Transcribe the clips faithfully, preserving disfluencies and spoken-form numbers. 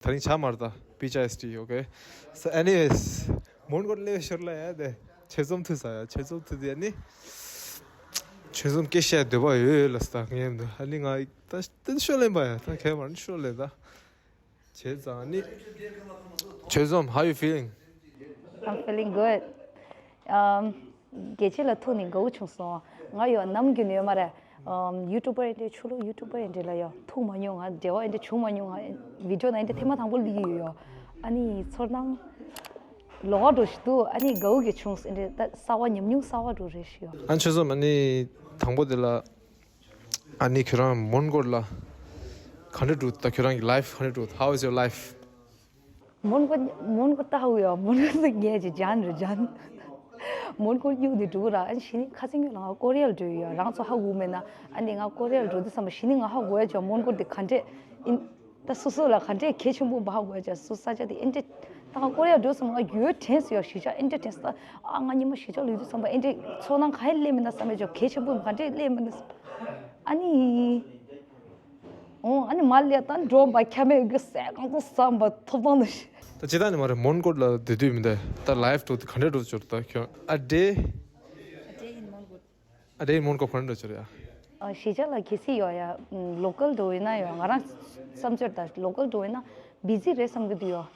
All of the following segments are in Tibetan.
ད་རིང་ཆ་མར་ད་peach iced tea, okay? So anyways, མོན་གྷོར་སླེབས་ཞོར་ལ་ཡ་དེ་ཆོས་འཛོམས་ཐུག་ས་ཡ། ཆོས་འཛོམས་ཐུག་དེ་ནི་ཆོས་འཛོམས་སྐད་བཤད་འདོད་པ་ཡོད་ཡོད་ལ་ས་ངས་འདུག་ཨ་ནི་ང་ད་ཏན་ཤོ་ལེན་པ་ཡ། ད་ཁྱད་མར་ནི་ཤོ་ལེན་ད། བྱས་ཙང་ནི། ཆོས་འཛོམས། How you feeling? I'm feeling good. Um, རྒྱལ་སྤྱི་ལ་ཐུག་ནས་དགའ་བོ་བྱུང་སོང་། ང་ཡོ་ནམ་རྒྱུན་ཡོད་མ་རེད། Um, YouTuber ཨེ་འདྲས་ཆུ་ལུག་YouTuber ཨེ་འདྲས་ལ་ཡོ་ཐུག་མ་མྱོང་། ང་འབྲེལ་བ་ཨེ་འདྲས་བྱུང་མ་མྱོང་། ང་video ནང་ཨེ་འདྲས་ཐེངས་མ་དང་པོ་སླེབས་ཀྱི་ཡོད་ཡོ། ཨ་ནི་ཚོར་སྣང་ལོགས་འགྲོ་ཞིག་འདུག་ཨ་ནི་དགའ་བོ་གི་བྱུང་སོང་། ཨེ་འདྲས་ད་གསར་བ་ཉམས་མྱོང་གསར་བ་འགྲོ་རེད་ཞུ་ཡོ། ཨ་ཆོས་འཛོམས། ཨ་ནི་དང་པོ་དེ་ལ། ཨ་ནི་ཁྱོད་རང་མོན་གྷོ་ལ་ག་འདྲ་འདུག་ད་ཁྱོད་རང་གི་life ག་འདྲ་འདུག How is your life? མོན་གྷོ་མོན་གྷོ་ལྟ་ཧུ་ཡོ། མོན་གྷོ་ཟེར་ངས་ཅི་ཇན་རེད་ཇན། མོན་གྷོ་གཡུག་ནས་འགྲོ་གི་ར། ཨ་ནི་ཞི་ནི་ཁ་སང་ཉོ་ལ་ང་ཀོ་རི་ཡ་ལ་འགྲོ་ཡོ། རང་ཚོ་ཧ་གོ་མེད་ན། ཨ་ནི་ང་ཀོ་རི་ཡ་ལ་འགྲོ་དུས་ཙམ་པ་ཞི་ནི་ང་ཧ་གོ་ཡ་ཅོ། མོན་གྷོ་དེ་ག་འདྲས་ཨིན། ད་སོ་སོ་ལ་ག་འདྲས་གལ་ཆེན་པོ་འབའ་གོ་ཡ་ཅ། སོ་ས་ཆ་དེ་ཨེ་འདྲས། ད་ང་ཀོ་རི་ཡ་འགྲོ་སོང་ང་ཡོད་དྲན་སོ་ཡ། གཞིས་ཆགས་ཨེ་འདྲས་དྲན་སོ། ད་ཨ་ང་ཉི་མ་གཞིས་ཆགས་ལ་ཡོད་དུས་ཙམ་པ་ཨེ་འདྲས་ཚོར་སྣང་ག་ཡེ་སླེབས་མེད་ན་བསམ་ཡ་ཅོ། གལ་ཆེན་པོ་ག་འདྲས་སླེབས་མེད་ན་བསམ། ཨ་ནི། ཨོ་ཨ་ནི་མ་ལས་ད་འགྲོ་བ་ཁྱ་མེད་གི་སའི་གང་དུ་བསམ་པ་ཐོབ་ཐང་ནི། ད་ཅི་ད་ནི་མ་རེད། མོན་གྷོ་ལ་སྡོད་དུས་མི་འདུག་ད་life འགྲོ་དུས་ག་འདྲས་འགྲོ་ཅོར་ད་ཁྱོད། A day? A day in Mongkot. A day in Mongkot ག་འདྲས་འགྲོ་ཅོར་ཡ། ཨ་གཞིས་ཆགས་ལ་གལ་སྲིད་ཡོད་ཡ། local འགྲོ་ཡིན་ན་ཡོད། ང་རང་བསམ་ཚུལ་ད་local འགྲོ་ཡིན་ན་busy རེད་བསམ་གི་འདུག་ཡོད།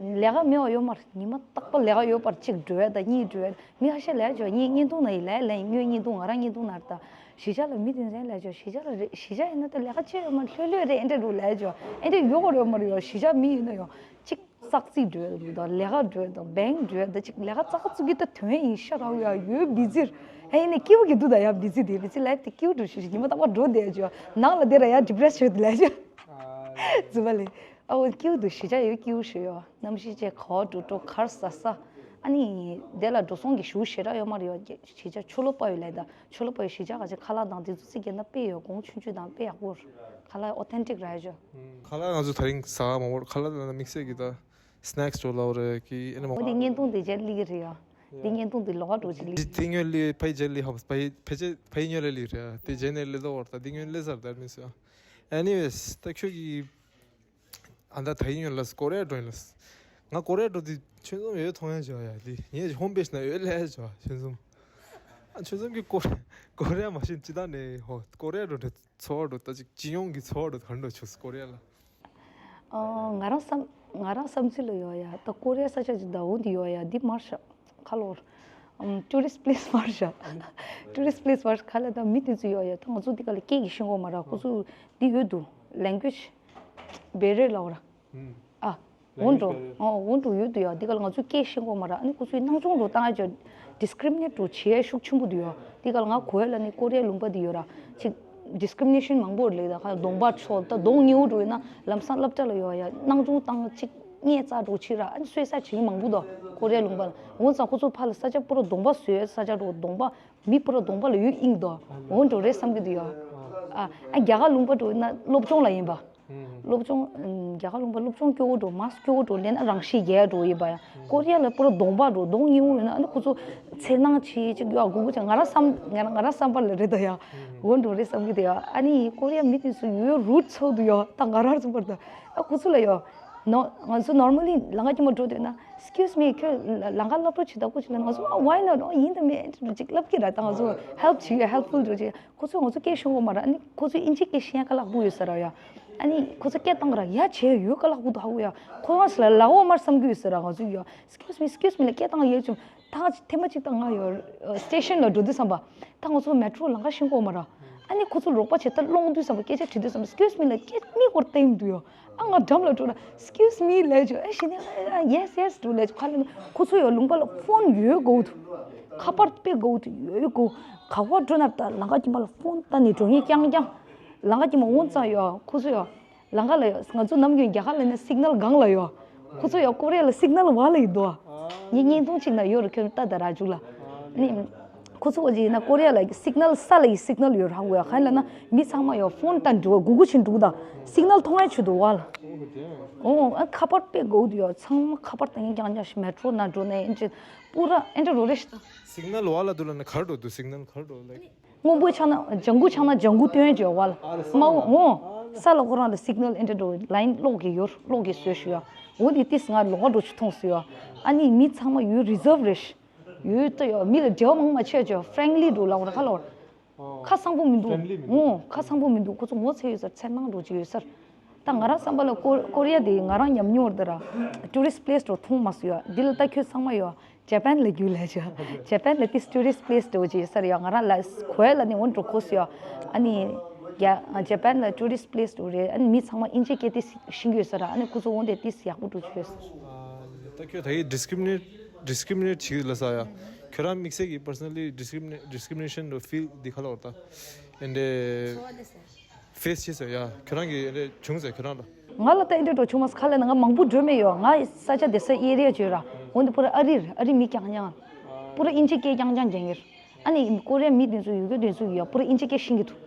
ལས་ཀ་མེད་པ་ཡོད་མ་རེད། ཉི་མ་རྟག་པ་ལས་ཀ་ཡོད་པར་གཅིག་འགྲོ་ཡ་ད་གཉིས་འགྲོ་ཡ། མི་ཧ་ཤ་ལས་ཅོ་གཉིས་བརྙན་ཐུང་ན་ཡི་ལས་ལས་དངོས་བརྙན་ཐུང་ང་རང་བརྙན་ཐུང་ན་རེད་ད། གཞིས་ཆགས་ལ་མི་དེ་འདྲ་ལས་ཅོ། གཞིས་ཆགས་ལ་རེད། གཞིས་ཆགས་ཡིན་ན་ད་ལས་ཀ་ཅི་ཡོད་མ་ལྷོད་ལྷོད་རེད། ཨེ་འདྲ་རུ་ལས་ཅོ། ཨེ་འདྲ་ཡོད་རེད་མ་རེད་ཡོད། གཞིས་ཆགས་མི་ཡིན་ན་ཡོད་གཅིག་ཙག་ཙིག་འགྲོ་ཡ་འདུག་ད། ལས་ཀ་འགྲོ་ཡ་འདུག་bank འགྲོ་ཡ་འདུག་གཅིག་ལས་ཀ་ཙག་ཙིག་གི་ད་དོན་ཡིན་ཤ་ར་ཡ་ཡོད་busy། ཨེ་ཡིན་ན་སྐྱིད་པོ་གི་འདུག་ད་ཡ། busy དེ་busy life དེ་སྐྱིད་པོ་འགྲོ་ཤི་ཤི་ཉི་མ་རྟག་པར་འགྲོ་བསྡད་ཅོ། ནང་ལ་བསྡད་ར་ཡ་depress བྱེད་དུ་ལས་ཅོ། རྫུན་མ་ལས། ཨ་འོ་སྐྱིད་པོ་འདུག་གཞིས་ཆགས་ཡོད་སྐྱིད་པོ་ཞིག་ཡོད། གནམ་གཤིས་བཅས་ག་བ་འགྲོ་འགྲོ་གར་ཟ་ཟ། ཨ་ནི་དེ་ལ་འགྲོ་སོང་གི་ཞུ་ཞེ་དྲག་ཡོད་མ་རེད་ཡོད། གཞིས་ཆགས་ཆུ་ལོག་པ་ཡོད་ལས་ད། ཆུ་ལོག་པ་ཡོད་གཞིས་ཆགས་ག་ཅིག་ཁ་ལག་དང་དེ་ཚོ་ཚིག་རྒྱན་ན་དཔེ་ཡོད། གོང་ཆུང་ཆུང་དང་དཔེ་ཡག་པོ་རེད། ཁ་ལག་authentic ར་ཡ་ཅོ། ཁ་ལག་ང་ཚོ་ད་རིང་ཟ་མ་བོར་ཁ་ལག་ལ་དམིགས་བསལ་གྱི་ད་snacks ཅོ་ལའོ་རེད་ཀི་ཨེ་ནི་མ་འོ་དེ་བརྙན་ཐུང་དེ་རྗེས་སླེབས་ཀྱི་རེད་ཡ། དེ་བརྙན་ཐུང་དེ་ལོགས་ཀ་འགྲོ་ཅིག་སླེབས། དེ་དེ་ཉོས་སླེབས་ཕ་ཡི་རྗེས་སླེབས་ཧོབ་ཕ་ཡི་ཕ་ཡི་ཕ་ཡི་ཉོས་ལེ་སླེབས་རེད་ཡ། དེ་རྗེས་ནས་སླེབས་ལོ་བར་ད་དེ་ཉོས་སླེབས་ཚར་ད་མི་སོ། Anyways ད་ཁྱོད་ཀྱི་ཨ་ད་ད་ཡིན་ཡོད་ལ་ཀོ་རེ་ཡ་འགྲོ་ཡིན་ལ། ང་ཀོ་རེ་ཡ་འགྲོ་དུས་ཆོས་འཛོམས་ཡོད་མཐོང་ཡ་བྱ་ཡ་ལི་ངས་ཧོམ་པེ་ཇི་ན་ཡོད་ལས་བྱ་ཆོས་འཛོམས། ཨ་ཆོས་འཛོམས་ཀྱི་ཀོ་ཀོ་རེ་ཡ་མ་ཤེས་ཅི་ད་ནས་ཧོ་ཀོ་རེ་ཡ་འགྲོ་དུས་ཚོར་བ་འགྲོ་ད་ཅིག་སྤྱི་ཡོངས་ཀྱི་ཚོར་བ་འགྲོ་ག་འགྲོ་ཆོས་ཀོ་རེ་ཡ་ལ། ཨ་ང་རང་བསམ་ང་རང་བསམ་ཚུལ་ལ་ཡོད་ཡ། ད་ཀོ་རེ་ཡ་ས་ཆ་ཅིག་ད་འོ་འདི་ཡོད་ཡ། འདི་མར་ཤག་ཁ་ལོར། ཨམ་tourist place མར་ཤག tourist place མར་ཁ་ལ་ད་མི་དེ་ཚོ་ཡོད་ཡ། ད་ང་ཚོ་འདི་ག་ལ་སྐད་ཀྱི་ཤེས་གོ་མ་ར། ཁོ་ཚོ་འདི་ཡོད་འདུག language barrier ལ་བ་ར། ཨ་འོན་ཏོ་འོན་ཏོ་ཡོད་དུ་ཡོད། འདི་ག་ལ་ང་ཚོས་སྐད་ཤེས་གོ་མ་ར། ཨ་ནི་ཁོ་ཚོས་སྣང་ཆུང་རུ་བཏང་ཡ་ཅོ། discriminate རུ་བྱེད་ཡ་ཤུགས་ཆེན་པོ་འདུག་ཡོད། འདི་ག་ལ་ང་གོ་ཡ་ལ་ནི་ཀོ་རི་ཡ་ལུང་པ་འདི་ཡོད་ར། ཅིག་discrimination མང་པོ་རེད་ལ། ད་གདོང་པ་ཚོ་ད་གདོང་ཉེ་བོ་འགྲོ་ཡོད་ན་ལམ་སང་སློབ་གྲྭ་ལ་ཡོད་ཡ་སྣང་ཆུང་བཏང་ཅིག་སྙད་བཙག་འགྲོ་ཕྱིར་ར། ཨ་ནི་སུའི་སའི་བྱེད་མཁན་མང་པོ་འདུག་ཀོ་རི་ཡ་ལུང་པ་ལ། འོན་ཙང་ཁོ་ཚོ་ཕར་ལ་ས་ཆ་པུ་ར་གདོང་པ་བཟོས་ས་ཆ་འགྲོ་གདོང་པ་མི་པུ་ར་གདོང་པ་ལ་ཡོད་ཨིང་དོ། འོན་འགྲོ་རེད་བསམ་གི་འདུག་ཡ། ཨ་ཨ་རྒྱ་གར་ལུང་པ་འགྲོ་ཡོད་ན་སློབ་སྦྱོང་ལ་ཡིན་པ། སློབ་སྦྱོང་རྒྱ་གར་ལུང་པ་སློབ་སྦྱོང་སྐྱོ་བོ་འགྲོ་མ་སྐྱོ་བོ་འགྲོ་ལེན་ན་རང་ཤི་རྒྱས་འགྲོ་ཡིན་པ་ཡ། ཀོ་རི་ཡ་ལ་པུ་ར་གདོང་པ་འགྲོ་གདོང་ཉེ་བོ་ཡོད་ན་ཨ་ནི་ཁོ་ཚོ་འཚེར་སྣང་བྱེད་ཅིག་ཡོད་དགོས་གོ་ཅིག་ང་རང་བསམ་ང་རང་ང་རང་བསམ་པ་ལ་རེད་ད་ཡ། འོན་འགྲོ་རེད་བསམ་གི་འདུག་ཡ། ཨ་ནི་ཀོ་རི་ཡ་མི་དེ་ཚོ་ཡོད་རུད་ཚོགས་འདུག་ཡ། ད་ང་རང་ཚོ་པར་ད་ཨ་ཁོ་ཚོ་ལ་ཡ། ནོ་ང་ཚོ་normally ལམ་ཁ་དཀྱིལ་མ་འགྲོ་འདོད་ན་excuse me ཁྱོད་ལམ་ཁ་སློབ་གྲྭ་བྱེད་ད་ཁོ་ཅིག་ལ་ང་ཚོ་ཨ་why not ཨོ་ཡིན་ད་མེད་ཅིག་ལབ་ཀྱི་ར། ད་ང་ཚོ་help བྱེད་ཡ་helpful འགྲོ་ཅིག་ཁོ་ཚོས་ང་ཚོ་སྐད་ཤེས་གོ་མ་ར། ཨ་ནི་ཁོ་ཚོས་ཨིན་ཇི་སྐད་ཤེས་ཡ་དཀའ་ལགས་པོ་ཡོད་ས་ར་ཡ། ཨ་ནི་ཁོ་ཚོ་སྐད་བཏང་ར་ཡ་བྱས་ཡོད་དཀའ་ལགས་པོ་འདུག་ཧ་གོ་ཡ། ཁོ་རང་ཚོ་ལ་ལའོ་མར་བསམ་གི་ཡོད་ས་ར། ང་ཚོ་ཡ་excuse me excuse me ལ་སྐད་བཏང་ཡོད་ཅུང་ཐང་ཐེངས་མ་གཅིག་ད་ང་ཡ་station ལ་འགྲོ་དུས་ཙམ་པ་ད་ང་ཚོ་metro ལམ་ཁ་ཤེས་གོ་མ་ར། ཨ་ནི་ཁོ་ཚོ་རོགས་པ་བྱེད་ད་སློང་དུས་ཙམ་པ་སྐད་ཆ་དྲི་དུས་ཙམ་པ་excuse me ལ་སྐད་མི་སྐོར་བསྟན་འདུག་ཡ། ཨ་ང་འགྲམ་ལ་འགྲོ་ན་excuse me ལས་བྱོས། ཨ་ཞི་ནས་yes yes འགྲོ་ལས་བྱོས། ཁ་ལ་ནི་ཁོ་ཚོ་ཡང་ལུང་པ་ལ་ཕོན་ཡོད་དགོས་འདུག་ཁ་པར་དཔེ་དགོས་འདུག་ཡོད་དགོས། ག་བ་འགྲོ་ན་ད་ལམ་ཁ་དཀྱིལ་མ་ལ་ཕོན་བཏང་ནས་འགྲོ་ངེས་རྐྱང་རྐྱང་། ལམ་ཁ་དཀྱིལ་མ་འོང་ཙང་ཡང་ཁོ་ཚོ་ཡང་ལམ་ཁ་ལ་ཡང་ང་ཚོ་ནམ་རྒྱུན་རྒྱ་གར་ལ་ནི་སིག་ནལ་སྒང་ལ་ཡོད། ཁོ་ཚོ་ཡང་ཀོ་རི་ཡ་ལ་སིག་ནལ་བ་ལ་ཡིན་འདུག་ངས་བརྙན་ཐུང་གཅིག་ན་ཡོད་རེད། ཁྱོད་ལྟ་ད་ར་འཇུག་ལ་ནི། ཁོ་ཚོ་འོ་ཅི་ཡིན་ན་ཀོ་རི་ཡ་ལ་སིག་ནལ་ས་ལ་ཡི་སིག་ནལ་ཡོད་ར་ཧ་གོ་ཡ། ག་ཡིན་ལ་ན་མི་ཚང་མ་ཡོད་ཕོན་བཏང་འགྲོ་གུ་གུ་ཕྱིན་འགྲོ་ད་སིག་ནལ་མཐོང་ཡ་ཆུ་འདུག་བ་ལ། འོ་ཨ་ཁ་པར་དཔེ་དགོས་འདུག་ཡོད། ཚང་མ་ཁ་པར་བཏང་ཡིན་རྐྱང་རྐྱང་ཞིག་མེ་ཊྲོ་ན་འགྲོ་ནས་ཨེ་འདྲ་པུ་ར་ཨེ་འདྲ་རོ་རེ་ཞིག་ད། སིག་ནལ་བ་ལ་འདུག་ལ་ན་གར་འགྲོ་འདུག་སིག་ནལ་གར་འགྲོ་ལ། སྔོན་པོའི་ཆ་ན་ལྗང་གུ་ཆ་ན་ལྗང་གུ་སྟོན་བྱོས་བ་ལ་མ་འོ། ས་ལ་ཁོ་རང་ལ་སིག་ནལ་ཨེ་འདྲ་འགྲོ་ལའིན་གློག་གི་ཡོད། གློག་གི་བཟོས་ཞུ་ཡ། འོ་དེ་ཏིས་ང་ལོགས་ཀ་འགྲོ་ཆུ་མཐོང་སུ་ཡ། ཨ་ནི་མི་ཚང་མ་ཡོད་རི་ཛརབ་རེད་ཤི། ཡོད་ད་ཡོད། མི་ལ་འབྲེལ་བ་མང་མ་བྱས་ཅོ། ཧྥ་རེན་ལི་འགྲོ་ལ་འོ་ར་ཁ་ལོར། ཁ་སང་པོ་མི་འདུག་ཧྥ་རེན་ལི་མི་འདུག་ཨོ་ཁ་སང་པོ་མི་འདུག་ཁོ་ཚོ་ངོ་ཚ་ཡོད་ས་རེད། འཚེར་སྣང་འགྲོ་གི་ཡོད་ས་རེད། ད་ང་རང་བསམ་པ་ལ་ཀོ་ཀོ་རི་ཡ་དེ་ང་རང་ཉམས་མྱོང་རེད་ད་ར། ཊུ་རི་སི་པི་ལེ་སི་འགྲོ་མཐོང་མ་སོང་ཡ། འདི་ལ་ད་ཁྱོད་ཚང་མ་ཡོད། ཇ་པན་ལ་རྒྱུས་ལས་བྱ། ཇ་པན་ལ་ཏིས་ཊུ་རི་སི་པི་ལེ་སི་འགྲོ་གི་ཡོད་ས་རེད་ཡ། ང་རང་ལ་གོ་ཡ་ལ་ནི་འོ་འགྲོ་གོ་སོང་ཡ། ཨ་ནི་ཡ་ཇ་པན་ལ་ཊུ་རི་སི་པི་ལེ་སི་འགྲོ་རེད། ཨ་ནི་མི་ཚང་མ་ཨིན་ཇི་སྐད་ཏིས་ཤེས་ཀྱི་ཡོད་ས་ར། ཨ་ནི་ཁོ་ཚོ་འོ་འདི་ཏིས་ཡག་པོ་འགྲོ་གི་ཡོད་ས། ད་ཁྱོད་ད་ཡི་ཌི་སི་ཀི་རི་མི་ནེཊ་ཌི་སི་ཀི་རི་མི་ནེཊ་བྱེད་ལ་ས་ཡ། ཁྱོད་རང་དམིགས་བསལ་གྱི་པར་སོ་ནལ་ལི་ཌི་སི་ཀི་རི་མི་ནེ་ཌི་སི་ཀི་རི་མི་ནེ་ཤན་འགྲོ་ཕིལ་འདི་ཁ་ལོར་ད། ཨེ་འདྲེ་ཕེ་སི་བྱེད་ཟེར་ཡ། ཁྱོད་རང་གིས་ཨེ་འདྲེ་བྱུང་ཟེར་ཁྱོད་རང་ལ། ང་ལ་ད་ཨེ་འདྲེ་འགྲོ་བྱུང་མ་ས་ཁ་ལ་ན་ང་མང་པོ་འགྲོ་མེད་ཡོད། ང་ས་ཆ་དེ་ས་ཨེ་རི་ཡ་བརྗོད་ར། འོན་ཏེ་པུ་ར་ཨ་རི་རེད། ཨ་རི་མི་རྐྱང་རྐྱང་། པུ་ར་ཨིན་ཇི་སྐད་རྐྱང་རྐྱང་རྒྱག་གི་རེད། ཨ་ནི་ཀོ་རི་ཡ་མི་དེ་ཚོ་ཡོད་རྒྱུ་དེ་ཚོ་ཡོད་པུ་ར་ཨིན་ཇི་སྐད་ཤེས་ཀྱི་འདུག་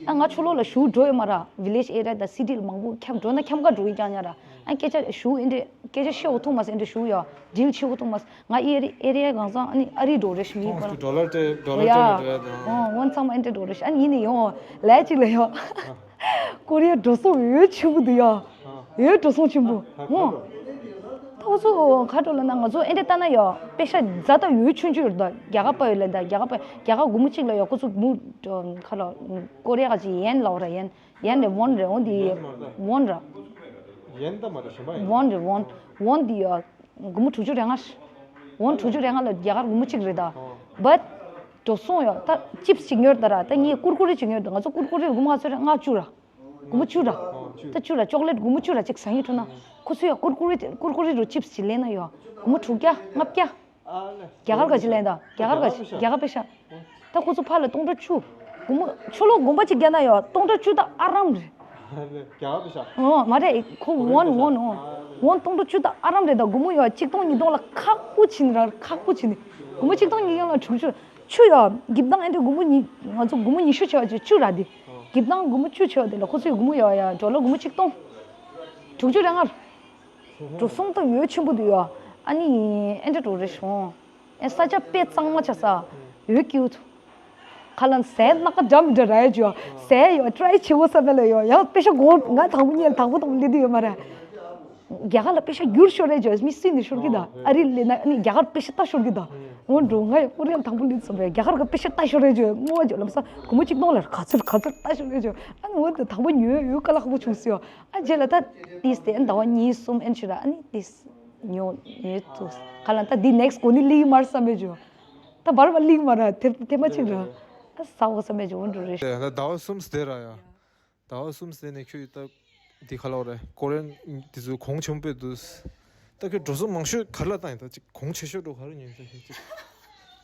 ཨ་ང་ཕྱི་ལོགས་ལ་ཞུ་འགྲོ་ཡོད་མ་ར། ཝི་ལེ་ཇི་ཨེ་རི་ཡ་དང་སི་ཊི་ལ་མང་པོ་འཁྱམ་འགྲོ་ན་འཁྱམ་ག་འགྲོ་གི་རྐྱང་རྐྱང་ར། ཨ་སྐད་ཆ་ཞུ་ཨེ་འདྲེ་སྐད་ཆ་བཤད་འོ་ཐུག་མ་ཟེར་ཨེ་འདྲེ་ཞུ་ཡ། ཌིལ་བྱེད་འོ་ཐུག་མ་ཟེར། ང་ཨེ་རི་ཨེ་རི་ཡ་གང་ཚང་ཨ་ནི་ཨ་རི་འགྲོ་རེད་ཤི་མི་པ་ར། ཌོ་ལར་སྤྲད་ཌོ་ལར་ཡ་སྤྲད་ནས་འགྲོ་ཡ་དང་། ཨོ་ཝན་ཚང་མ་ཨེ་འདྲེ་འགྲོ་རེད་ཤི། ཨ་ནི་ཡིན་ནི་ཡོང་ལས་གཅིག་ལ་ཡོང་། ཀོ་རི་ཡ་འགྲོ་སོང་འོས་ཆེན་པོ་འདུག་ཡ། འོས་འགྲོ་སོང་ཆེན་པོ་ངོ་། ད་ཁོ་ཚོ་ག་འགྲོ་ལ་ན་ང་ཚོ་ཨེ་འདྲེ་ལྟ་ན་ཡ་པེ་ཤ་རྫ་ད་འོས་ཆུང་ཆུང་རེད་ད། རྒྱ་གར་པ་ཡོད་ལ་ད་རྒྱ་གར་པ་རྒྱ་གར་སྒོར་མོ་གཅིག་ལ་ཡ་ཁོ་ཚོ་མུ་ག་ལ་ཀོ་རི་ཡ་ག་ཅིག་ཡན་ལ་འོ་ར་ཡན་ཡན་རེད་ཝོན་རེད་འོ་འདི་ཡན་མ་རེད། ཝོན་ར་ཡན་ད་མ་རེད་གཞན་པ་ཡིན། ཝོན་རེད་ཝོན་ཝོན་འདི་ཡ་སྒོར་མོ་དྲུག་ཅུ་རེ་ལྔ་ཝོན་དྲུག་ཅུ་རེ་ལྔ་ལ་རྒྱ་གར་སྒོར་མོ་གཅིག་རེད་ད། ཨོ་བཊ་འགྲོ་སོང་ཡ། ད་ཅིབ་སི་གཅིག་ཉོས་ད་ར། ད་ངས་ཀུར་ཀུ་རེ་གཅིག་ཉོས་ད། ང་ཚོ་ཀུར་ཀུ་རེ་སྒོར་མོ་ག་ཚོད་རེད། ལྔ་བཅུ་ར། སྒོར་མོ་བཅུ་ར། ད་བཅུ་ར་ཅོག་ལེཊ་སྒོར་མོ་བཅུ་ར་གཅིག་ཟ་ངེས་འཕྲོ་ན། ཁོ་ཚོ་ཡ་ཀུར་ཀུ་རེ་ཀུར་ཀུ་རེ་རུ་ཅིབ་སི་གཅིག་ལེན་ན་ཡོད། སྒོར་མོ་དྲུག་བརྒྱ་ལྔ་བརྒྱ། རྒྱ་གར་ག་ཅིག་ལེན་ད། རྒྱ་གར་ག་ཅིག་རྒྱ་གར་པེ་ཤ། ད་ཁོ་ཚོ་ཕར་ལ་སྟོང་ཕྲག་བཅུ། སྒོར་མོ་ཕྱི་ལོགས་གོམ་པ་གཅིག་བརྒྱབ་ན་ཡོད་སྟོང་ཕྲག་བཅུ་ད་ཨ་རམ་རེད། རྒྱ་གར་པེ་ཤ། ཨོ་མ་རེད་ཁོ་ཝོན་ཝོན་ཨོ། ཝོན་སྟོང་ཕྲག་བཅུ་ད་ཨ་རམ་རེད་ད། སྒོར་མོ་ཡོད་གཅིག་སྟོང་ཉིས་སྟོང་ལ་ཁག་པོ་ཕྱིན་ར་ཁག་པོ་ཕྱིན། སྒོར་མོ་གཅིག་སྟོང་ཉིས་སྟོང་ལ་དྲུག་ཅུ། ཆུ་ཡ། འགྱིབ་དང་ཨེ་འདྲ་སྒོར་མོ་ཉི་ང་ཚོ་སྒོར་མོ་ཉི་ཤུ་ཆེ་བ་ཅིག་ཆུ་ར་དེ། འགྱིབ་དང་སྒོར་མོ་བཅུ་ཆེ་བ་དེ་ལ་ཁོ་ཚོའི་སྒོར་མོ་ཡ་ཡ་ཌོ་ལར་སྒོར་མོ་གཅིག་སྟོང་། དྲུག་ཅུ་རེ་ལྔ། འགྲོ་སོང་ད་ཡོད་ཆེན་པོ་འདུག་ཡ། ཨ་ནི་ཨེ་འདྲ་འགྲོ་རེ་བྱུང་། ཨེ་ས་ཆ་དཔེ་གཙང་མ་ཆགས་ས། ཡོད་ཀྱི་ཡོད། ཁ་ལན་ཟས་སྣ་ཁ་འདྲ་མི་འདྲ་ར་ཡ་ཅོ། ཟས་ཡོད་ཊ་རའི་བྱེད་འོ་བསམ་པ་ལ་ཡོད་ཡང་དཔེ་ཆ་གོ་ང་དང་པོ་ཉལ་དང་པོ་དང་པོ་སླེབས་དུས་ཡོད་མ་རེད། རྒྱ་གར་ལ་པེ་ཤ་རྒྱུར་ཤོར་རེ་ཇོ་མི་སུས་ནི་ཤོར་གི་ད། ཨ་རི་ལེ་ན་ནི་རྒྱ་གར་པེ་ཤ་ལྟ་ཤོར་གི་ད། འོ་འགྲོ་ང་ཡི་ཀོ་རི་ཡ་དང་པོ་ལེན་སོང་བས་རྒྱ་གར་གི་པེ་ཤ་ལྟ་ཤོར་རེ་ཇོ་ངོ་ཇོ་ལམ་ས་སྒོར་མོ་གཅིག་སྟོང་ལ་ག་ཚོད་ག་ཚོད་ལྟ་ཤོར་རེ་ཇོ། ཨ་ནི་འོ་དེ་དང་པོ་ཉོས་ཡོད་ཀ་ལ་ཁག་པོ་བྱུང་སོ། ཨ་རྗེས་ལ་ད་ཏིས་དེ་ཟླ་བ་གཉིས་གསུམ་ཨེན་ཤི་ར་ཨ་ནི་ཏིས་ཉོ་ཉོས་ཏུ་ག་ལ་ད་དེ་ནེག་སི་གོ་ནི་ལི་མར་བསམ་པས་ཇོ། ད་བར་བ་ལི་མར་ར་དེ་དེ་མ་གཅིག་ར་ཨ་ས་འོ་བསམ་པས་ཇོ་འོ་འགྲོ་རེ། ཟླ་བ་གསུམ་སྟེ་ར་ཡ། ཟླ་བ་གསུམ་ཟེར་ནས་ཁྱོད་ད་འདི་ག་ལོག་རེད། ཀོ་རེན་འདི་ཚོ་གོང་ཆེན་པོས་འདུག་ད་ཁྱོད་འགྲོ་སོང་མང་ཤོས་ག་ལ་བཏང་ཡིན་ད་ཅིག་གོང་ཆེ་ཤོས་འགྲོ་ག་རེ་ཉོས་ཤོག་ཅིག་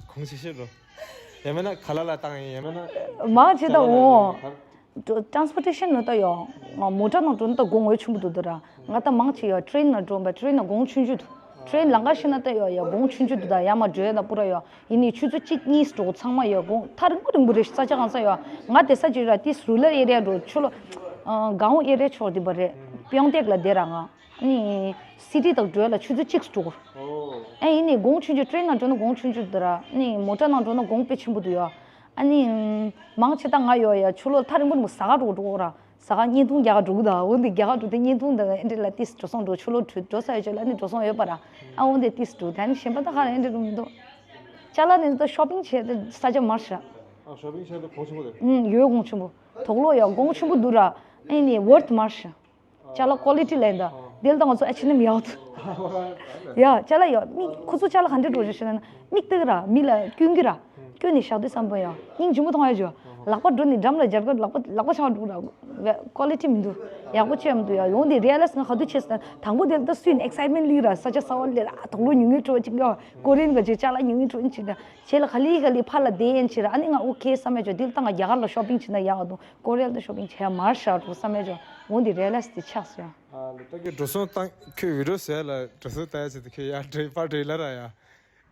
གོང་ཆེ་ཤོས་འགྲོ། ཡང་མིན་ན་ག་ལ་ལ་བཏང་ཡིན་ཡང་མིན་ན། མང་ཆེ་ད་འོ། ཊ་རན་སི་པོར་ཊེ་ཤན་ནང་ད་ཡོ། མོ་ཊ་ནང་འགྲོ་ན་ད་གོང་འོས་ཆེན་པོ་འདུག་ད་ར། ང་ད་མང་ཆེ་ཡོ་ཊེ་རེན་ནང་འགྲོ་བ་ཊེ་རེན་ནང་གོང་ཆུང་ཆུང་འདུག་ཊེ་རེན་ལམ་ཁ་ཤེས་ན་ད་ཡོ་ཡ་གོང་ཆུང་ཆུང་འདུག་ད་ཡ་མ་འགྲོ་ཡ་ད་པུ་ར་ཡོ། ཡིན་ནའི་ཆུ་ཚོད་གཅིག་གཉིས་འགྲོ་ཚང་མ་ཡོད་དགོངས་ཐག་རིང་པོ་རིང་པོ་རེད་ས་ཆ་གང་ས་ཡོད། ང་དེ་ས་ཅིག་ར་ཏིས་རུ་རལ་ཨེ་རི་ཡ་འགྲོ་ཆུ་ལོ། གའོན་ཨེ་རི་ཡ་ཕྱོགས་དེ་པ་རེད། པིའོང་ཏེག་ལ་བསྡད་ར་ང་། ཨ་ནི་སི་ཊི་དང་འགྲོ་ལ་ཆུ་ཚོད་གཅིག་འགྲོ། ཨེ་ཡིན་ནའི་དགོངས་ཆུང་ཆུང་ཊེ་རེན་ནང་འགྲོ་ན་དགོངས་ཆུང་ཆུང་དེ་ར་ཨ་ནི་མོ་ཊ་ནང་འགྲོ་ན་དགོངས་དཔེ་ཆེན་པོ་འདུག་ཡ། ཨ་ནི་མང་ཆེ་ད་ང་ཡོད་ཡ་ཆུ་ལོ་ཐག་རིང་པོ་རིང་པོ་ཟ་ག་འགྲོ་འགྲོ་ར། ཟ་ཁང་བརྙན་ཐུང་རྒྱག་ག་འགྲོ་གི་ད། འོ་འདི་རྒྱག་ག་འགྲོ་དེ་བརྙན་ཐུང་དང་ཨེ་འདྲ་ལ་ཏིས་འགྲོ་སོང་འགྲོ་ཆུ་ལོག་འགྲོ་འགྲོ་ས་ཡོད་ཆོད་ལ་ནི་འགྲོ་སོང་ཡོད་པ་ར། ཨ་འོ་འདི་ཏིས་འགྲོ་ད་ནི་གཞན་པ་ད་ཁ་ལ་ཨེ་འདྲ་འགྲོ་མི་འདུག་ཅ་ལག་ནི་ད་ཤོ་པིང་བྱས་ཏེ་ས་ཆ་མར་ཤ། ཨ་ཤོ་པིང་བྱས་ཏེ་གོང་ཆེན་པོ་རེད། ཨུམ་ཡོད་གོང་ཆེན་པོ། དོག་ལོ་ཡོད་གོང་ཆེན་པོ་འདུག་ར། ཨ་ནི་ཝོར་ཐི་མར་ཤ། ཅ་ལག་ཀོ་ལི་ཊི་ལེན་ད། དེ་ལ་ད་ང་ཚོ་ཨེ་ཆི་ཨེན་ཨེམ་ཡག་འདུག་ཡ་ཅ་ལག་ཡོད་མི་ཁོ་ཚོ་ཅ་ལག་ག་འདྲ་འགྲོ་རེད་ཤེ་ན་མིག་ལྟ་གི་ར་མི་ལ་སྐྱོན་གི་ར། སྐྱོན་ནས་བཞག་དུས་བསམ་པ་ཡང་སྙིང་རྗེ་མོ་མཐོང་ཡ་ཇོ། ལག་པ་འགྲོ་ནས་འགྲམ་ལ་སྦྱར་གི་ལག་པ་ལག་པ་ཆང་འགྲོ་ར། ཀོ་ལི་ཊི་མི་འདུག་ཡག་པོ་ཆེ་མི་འདུག་ཡ། ཡོང་དེ་རི་ཡ་ལ་སི་ང་ག་དུས་ཆེ་ཟེར་ན་དང་པོ་དེ་ལ་ད་སུས་ནས་ཨེག་སའིཊ་མེན་ཊི་ལི་ར་ས་ཆ་ས་བ་ལས་ར་དོག་ལོ་ཉུང་ངུའི་འཕྲོ་གཅིག་ཡ། ཀོ་རེན་ག་ཅིག་ཅ་ལག་ཉུང་ངུའི་འཕྲོ་གཅིག་ད་བྱས་ལ་ག་ལི་ག་ལི་ཕར་ལ་བསྡད་ཡན་ཆེ་ར་ཨ་ནི་ང་ཨོ་ཁེ་བསམ་ཡ་ཇོ། དེ་ལ་ད་ང་རྒྱ་གར་ལ་ཤོ་པིང་བྱེད་ན་ཡག་འདུག་ཀོ་རེ་ཡ་ལ་ཤོ་པིང་བྱས་མར་ཤ་འགྲོ་བསམ་ཡ་ཇོ། འོ་འདི་རི་ཡ་ལ་སི་དེ་ཆགས་སོ་ཡ། ཨ་ལ་ད་ཁྱོད་འགྲོ་སོང་བཏང་ཁྱོད་བི་ཌི་ཡོ་བཟོ་ཡ་ལ་འགྲོ་སོང་བཏང་ཡ་ཆེད་དུ་ཁྱོད་ཡར་འགྲོ་ཕར་འགྲོ་ལ་ར་ཡ།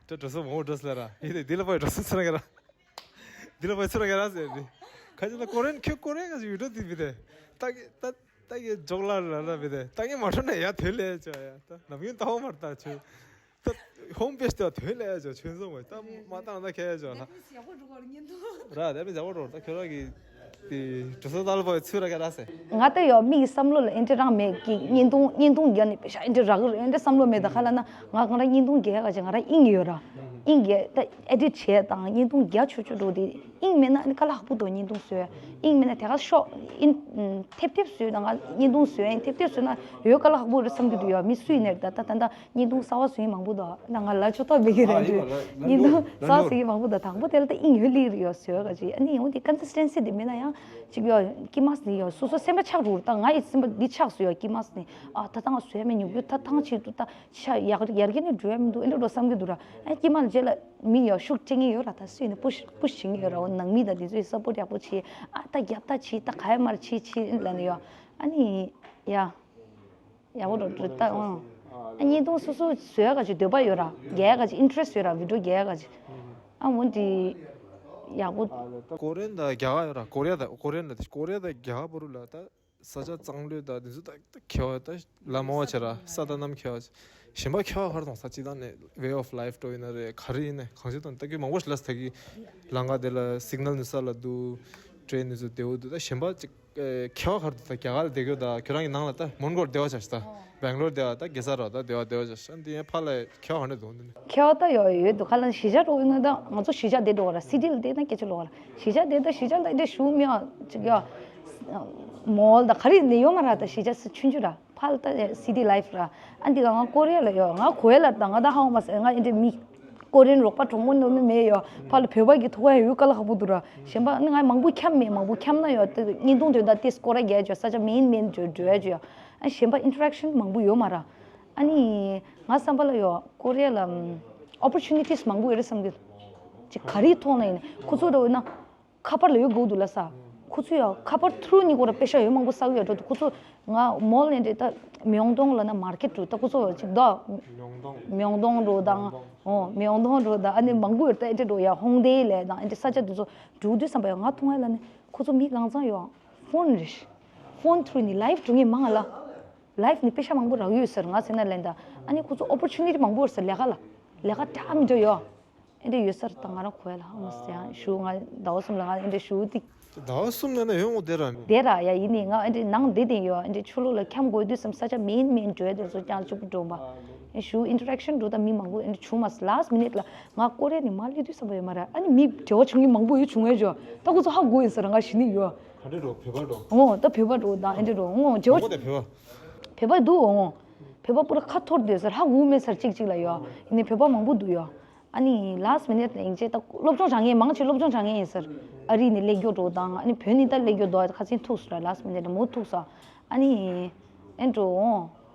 ད་འགྲོ་སོང་མང་པོ་འགྲོ་སོང་ལ་ར་ཡིན་ཏེ་འདི་ལ་ཕར་འགྲོ་སོང་ཚེ་རང་ག་ར། འདི་ལ་ཕར་ཚེ་རང་ག་ར་ཟེར་ཏེ། ཁ་ཅིག་ད་ཀོ་རེན་ཁྱོད་ཀོ་རེན་ག་ཅིག་བི་ཌི་ཡོ་འདི་བི་དེ། ད་གི་ད་ད་གི་འཇོག་ལ་ར་ལ་བི་དེ་ད་གི་མ་འགྲོ་ན་ཡ་དོན་ལས་ཅོ་ཡ་ད་ནམ་རྒྱུན་ལྟ་བ་མར་ལྟ་ཆོས། ད་ཧོམ་པེ་ཇི་དེ་དོན་ལས་ཅོ་ཆོས་བཟང་བ་ད་མ་བཏང་ན་ཁྱད་ཅོ་ན། ཡག་པོ་འགྲོ་གོ་ར་བརྙན་ཐུང་། ར་དེ་མི་ཡག་པོ་འགྲོ་ད་ཁྱོད་ར་གི། དེ་གྲུ་སོ་ཏཱ་ལ་པའི་ཚུལ་ར་ག་ར་ཟེར། ང་ད་ཡོད་མིག་གི་བསམ་བློ་ལ་ཨེ་འདྲ་རང་མེད་ཀི་བརྙན་ཐུང་བརྙན་ཐུང་རྒྱག་ནས་པེ་ཤ་ཨེ་འདྲ་རག་གི་རེད། ཨེ་འདྲ་བསམ་བློ་མེད། ད་ཁ་ལ་ན་ང་ང་རང་བརྙན་ཐུང་རྒྱག་ག་ཅིག་ང་རང་དབྱིངས་ཡོད་ར། དབྱིངས་རྒྱག་ད་ཨེ་ཌིཊ་བྱས་དང་བརྙན་ཐུང་རྒྱག་ཆོག་ཆོག་འགྲོ་དེ་དབྱིངས་མེད་ན་ཨ་ནི་དཀའ་ལས་ཁག་པོ་འདུག་བརྙན་ཐུང་བཟོས། དབྱིངས་མེད་ན་དེ་ག་ཤོག་ཨིན་ཐེབས་ཐེབས་བཟོས་དང་ང་བརྙན་ཐུང་བཟོས་ཨིན་ཐེབས་ཐེབས་བཟོས་ན་ཡོད་དཀའ་ལས་ཁག་པོ་རེད་བསམ་གྱི་འདུག་ཡོད་མི་སུ་ཡིན་ནའི་ད་ད་ད་ད་བརྙན་ཐུང་གསར་པ་བཟོ་མཁན་མང་པོ་འདུག་ད་ང་ལ་ཆོ་ཐོག་མེད་ཀི་རེད་འདྲ་བརྙན་ཐུང་གསར་པ་བཟོ་མཁན་མང་པོ་འདུག་དང་པོ་དེ་ལ་ད་དབྱིངས་ཡོད་ལི་རེད་ཡོད་བཟོས་ག་ཅིག་ཨ་ནི་ཡང་དེ་ཀོན་སི་སི་ཊེན་སི་དེ་མེད་ན་ཡང་ཅིག་ཡོད་ཀི་མ་སི་ནི་ཡོད་སོ་སོ་སེམས་པ་ཆགས་འགྲོ་ད་ང་ཡི་སེམས་པ་འདི་ཆགས་སུ་ཡོད་ཀི་མ་སི་ནི་ཨ་ད་ད་ང་བཟོས་མེད་ཉུག་ཡོད་ད་ཐང་ཆེད་དུ་ད། ཤ་ཡག་ཡར་རྒྱས་ནི་འགྲོ་ཡ་མི་འདུག་ཨེ་འདྲ་འགྲོ་བསམ་གྱི་འདུག་ར། ཨ་ཀྱེ་མ་རྗེས་ལ་མི་ཡོད་ཤུགས་སྤྲད་མཁན་ཡོད་ར། ད་སུས་ནི་པུ་ཤི་པུ་ཤི་བྱེད་མཁན་ཡོད་ར། འོ་ནང་མི་དང་དེ་ཚོས་སབ་པོར་ཡག་པོ་བྱེད། ཨ་ད་རྒྱབ་ད་བྱེད་ད་ག་ཡ་མར་བྱེད་བྱེད་ལ་ནི་ཡོད། ཨ་ནི་ཡ་ཡག་པོ་འགྲོ་འགྲོ་ད་འོང་། ཨ་བརྙན་ཐུང་སོ་སོ་བཟོ་ཡ་ག་ཅིག་འདོད་པ་ཡོད་ར། རྒྱག་ཡ་ག་ཅིག་ཨིན་ཊི་རེ་སི་ཊི་ཡོད་ར། བི་ཌིའོ་རྒྱག་ཡ་ག་ཅིག་ཨ་འོ་འདི་ཡག་པོ། ཀོ་རི་ཡན་དང་རྒྱ་གར་ཡོད་ར། ཀོ་རི་ཡ་དང་ཀོ་རི་ཡན་ལ་ཀོ་རི་ཡ་དང་རྒྱ་གར་བར་ལ་ད། ས་ཆ་གཙང་ལོས་དང་འདི་ཚོ་ད་ད་ཁེ་བ་ད་ལ་མོ་བ་བྱེད་ར་ས་ད་ནམ་ཁེ་བ་བྱེད། གཞན་པ་ཁེ་བ་ག་རེ་གཏོང་ས་སྤྱི་བཏང་ནས་ཝེ་ཨོ་ཕ་ལའིཕ་འགྲོ་ཡིན་ན་རེད་ག་རེ་ཡིན་ནས་གང་ཅི་དང་ད་གི་མང་པོ་ཞིག་ལ་ས་ད་གི་ལམ་ཁ་དེ་ལ་སིག་ནལ་ནི་ས་ལ་འདུག་ཊེན་ནི་ཚོ་བདེ་བོ་འདུག་ད་གཞན་པ་ཅིག་ཁེ་བ་ག་རེ་འདུག་ད་རྒྱ་གར་ལ་བསྡད་རྒྱུ་ད་ཁྱོད་རང་གི་ནང་ལ་ད་མོན་གྷོར་བསྡད་པ་བྱ་ཞིག་ད་བེང་ལོར་བསྡད་པ་ད་གེ་སར་ར་ད་བསྡད་པ་བསྡད་པ་བྱ་ཞིག་འདི་ཡན་ཕ་ལ་ཁེ་བ་ག་འདྲ་འདུག་འདི་ནི། ཁེ་བ་ད་ཡོད་ཡོད་འདུག་ཁ་ལ་གཞིས་ཆགས་འགྲོ་ཡིན་ན་ད་ང་ཚོ་གཞིས་ཆགས་བསྡད་འགྲོ་བ་ར། སི་ཊི་ལ་བསྡད་ན་སྐད་ཆ་ལོག་བ་ར། གཞིས་ཆགས་དེ་ད་གཞིས་ཆགས་ལ་འདྲ་ཞུ་མི་ཡ་ཅིག་ཡ། མོལ་ད་ག་རེ་ནས་ཡོད་མ་ར། ད་གཞིས་ཆགས་སུ་ཆུང་ཆུང་ར་ཕ་ལ་ད་སི་ཊི་ལའིཕ་ར། ཨ་འདི་ག་ང་ཀོ་རི་ཡ་ལ་ཡོད། ང་གོ་ཡ་ལ་ད་ང་ད་ཧ་གོ་མ་སོང་། ང་ཨེ་འདྲ་མི་ཀོ་རི་ཡན་རོགས་པ་གྲོགས་མོ་ནོར་ནི་མེད་ཡོད། ཕ་ལ་བོད་པ་གི་ཐུག་ཡ་ཡོད་དཀའ་ལས་ཁག་པོ་འདུག་ར། གཞན་པ་ནི་ང་མང་པོ་འཁྱམ་མེད། མང་པོ་འཁྱམ་ན་ཡོད་ད་བརྙན་ཐུང་དོན་དག་ཏིས་སྐོར་ར་རྒྱག་ཡ་ཅོ་ས་ཆ་མེན་མེན་ཅོ་འགྲོ་ཡ་ཅོ་ཡ། ཨ་གཞན་པ་ཨིན་ཊི་རེག་ཤན་མང་པོ་ཡོད་མ་ར། ཨ་ནི་ང་བསམ་པ་ལ་ཡོད་ཀོ་རི་ཡ་ལ་ཨོ་པོར་ཅུ་ནི་ཊིས་མང་པོ་ཡོད་རེད་བསམ་གི། ཅིག་ག་རེ་ཐོག་ནས་ཡིན་ནའི་ཁོ་ཚོ་འདྲ་བོ་ཡིན་ན་ཁ་པར་ལ་ཡོད་དགོས་འདུག་ལ་ས། ཁོ་ཚོ་ཡང་ཁ་པར་ཐུ་རུ་ནི་ཁོ་ར་པེ་ཤ་ཡོད་མང་པོ་ས་གི་ཡོད་འགྲོ་འདུག་ཁོ་ཚོ་ང་མོལ་ནས་འདྲེ་ད་མིའོང་ཏོང་ལ་ན་མར་ཀེ་ཊི་འགྲོ་ད་ཁོ་ཚོ་ཅིག་ད་མིའོང་ཏོང་འགྲོ་དང་ཨོ་མིའོང་ཏོང་འགྲོ་ད་ཨ་ནི་མང་པོ་ཡོད་ད་ཨེ་འདྲེ་འགྲོ་ཡ་ཧོང་ཏེ་ལས་དང་ཨེ་འདྲེ་ས་ཆ་དེ་ཚོ་འགྲོ་དུས་བསམ་པ་ཡང་ང་མཐོང་ཡ་ལ་ནི་ཁོ་ཚོ་མི་གང་ཚང་ཡོད་ཕོན་རེད། ཕོན་ཐུ་རུ་ནི་ལའིབ་འགྲོ་ངེས་མང་ང་ལ། ལའིབ་ནི་པེ་ཤ་མང་པོ་རག་ཡོད་ཟེར་ང་ཟེར་ན་ལན་ད། ཨ་ནི་ཁོ་ཚོ་ཨོ་པོར་ཅུ་ནི་ཊི་མང་པོ་ཡོད་ཟེར་ལས་ཀ་ལ། ལས་ཀ་འདྲ་མི་འདྲ་ཡོད། ཨེ་འདྲ་ཡོད་ཟེར་ད་ང་རང་གོ་ཡ་ལ་ཧ་མ་སེ་ཡང་ཞུ་ང་ཟླ་བ་གསུམ་ལ་ང་ཨེ་འདྲ་ཞུ་ཏི། ཟླ་བ་གསུམ་ལ་ན་ཡོང་ངོ་བསྡད་ར་མི། བསྡད་ར་ཡ་ཡིན་ནི་ང་ཨེ་འདྲ་ནང་བསྡད་དེ་ཡོད། ཨེ་འདྲ་ཆུ་ལོག་ལ་འཁྱམ་དགོས་དུས་སམ་ས་ཆ་མེན་མེན་འགྲོ་ཡ་དེ་ཚོ་ཀྱང་གཅིག་པུ་འགྲོ་མ། ཨེ་ཞུ་ཨིན་ཊི་རེག་ཤན་འགྲོ་ད་མི་མང་པོ་ཨེ་འདྲ་བྱུང་མ་སེ་ལ་སི་ཊི་མི་ནིཊ་ལ་ང་ཀོ་རེ་ནི་མ་སླེབས་དུས་བསམ་པ་ཡོད་མ་ར། ཨ་ནི་མི་འབྲེལ་བ་བྱུང་མཁན་མང་པོ་ཡོད་བྱུང་ངེས་ཅོ་ད་ཁོ་ཚོ་ཧ་གོ་ཡིན་ཟེར་ང་ཞི་ནི་ཡོད། ག་འདྲ་འགྲོ་བོད་པ་འགྲོ། ཨོ་ད་བོད་པ་འགྲོ་ད་ཨེ་འདྲ་འགྲོ་ཨོ་བྱེད་མང་པོ་དེ་བོད་པ། བོད་པ་འདུག་ཨོ། བོད་པ་པུ་ར་ཁ་འཐོར་སྡོད་ཟེར་ཧ་གོ་མེད་ཟེར་གཅིག་གཅིག་ལ་ཡོད། ཡིན་ནའི་བོད་པ་མང་པོ་འདུག་ཡོད། ཨ་ནི་ལ་སི་མི་ནེ་ཊི་ནས་ཡིན་ཅེ་ད་སློབ་སྦྱོང་སྦྱང་མཁན་མང་ཆེ་སློབ་སྦྱོང་སྦྱང་མཁན་ཡིན་ཟེར། ཨ་རི་ནས་སླེབས་རྒྱུ་འགྲོ་དང་ཨ་ནི་བོད་ནས་ད་སླེབས་རྒྱུ་འདུག་ཁ་སང་ཐུག་སོང་ར་ལ་སི་མི་ནེ་ཊི་ནས་མོ་ཐུག་སོང་། ཨ་ནི་ཨེ་འགྲོ་ཨོ།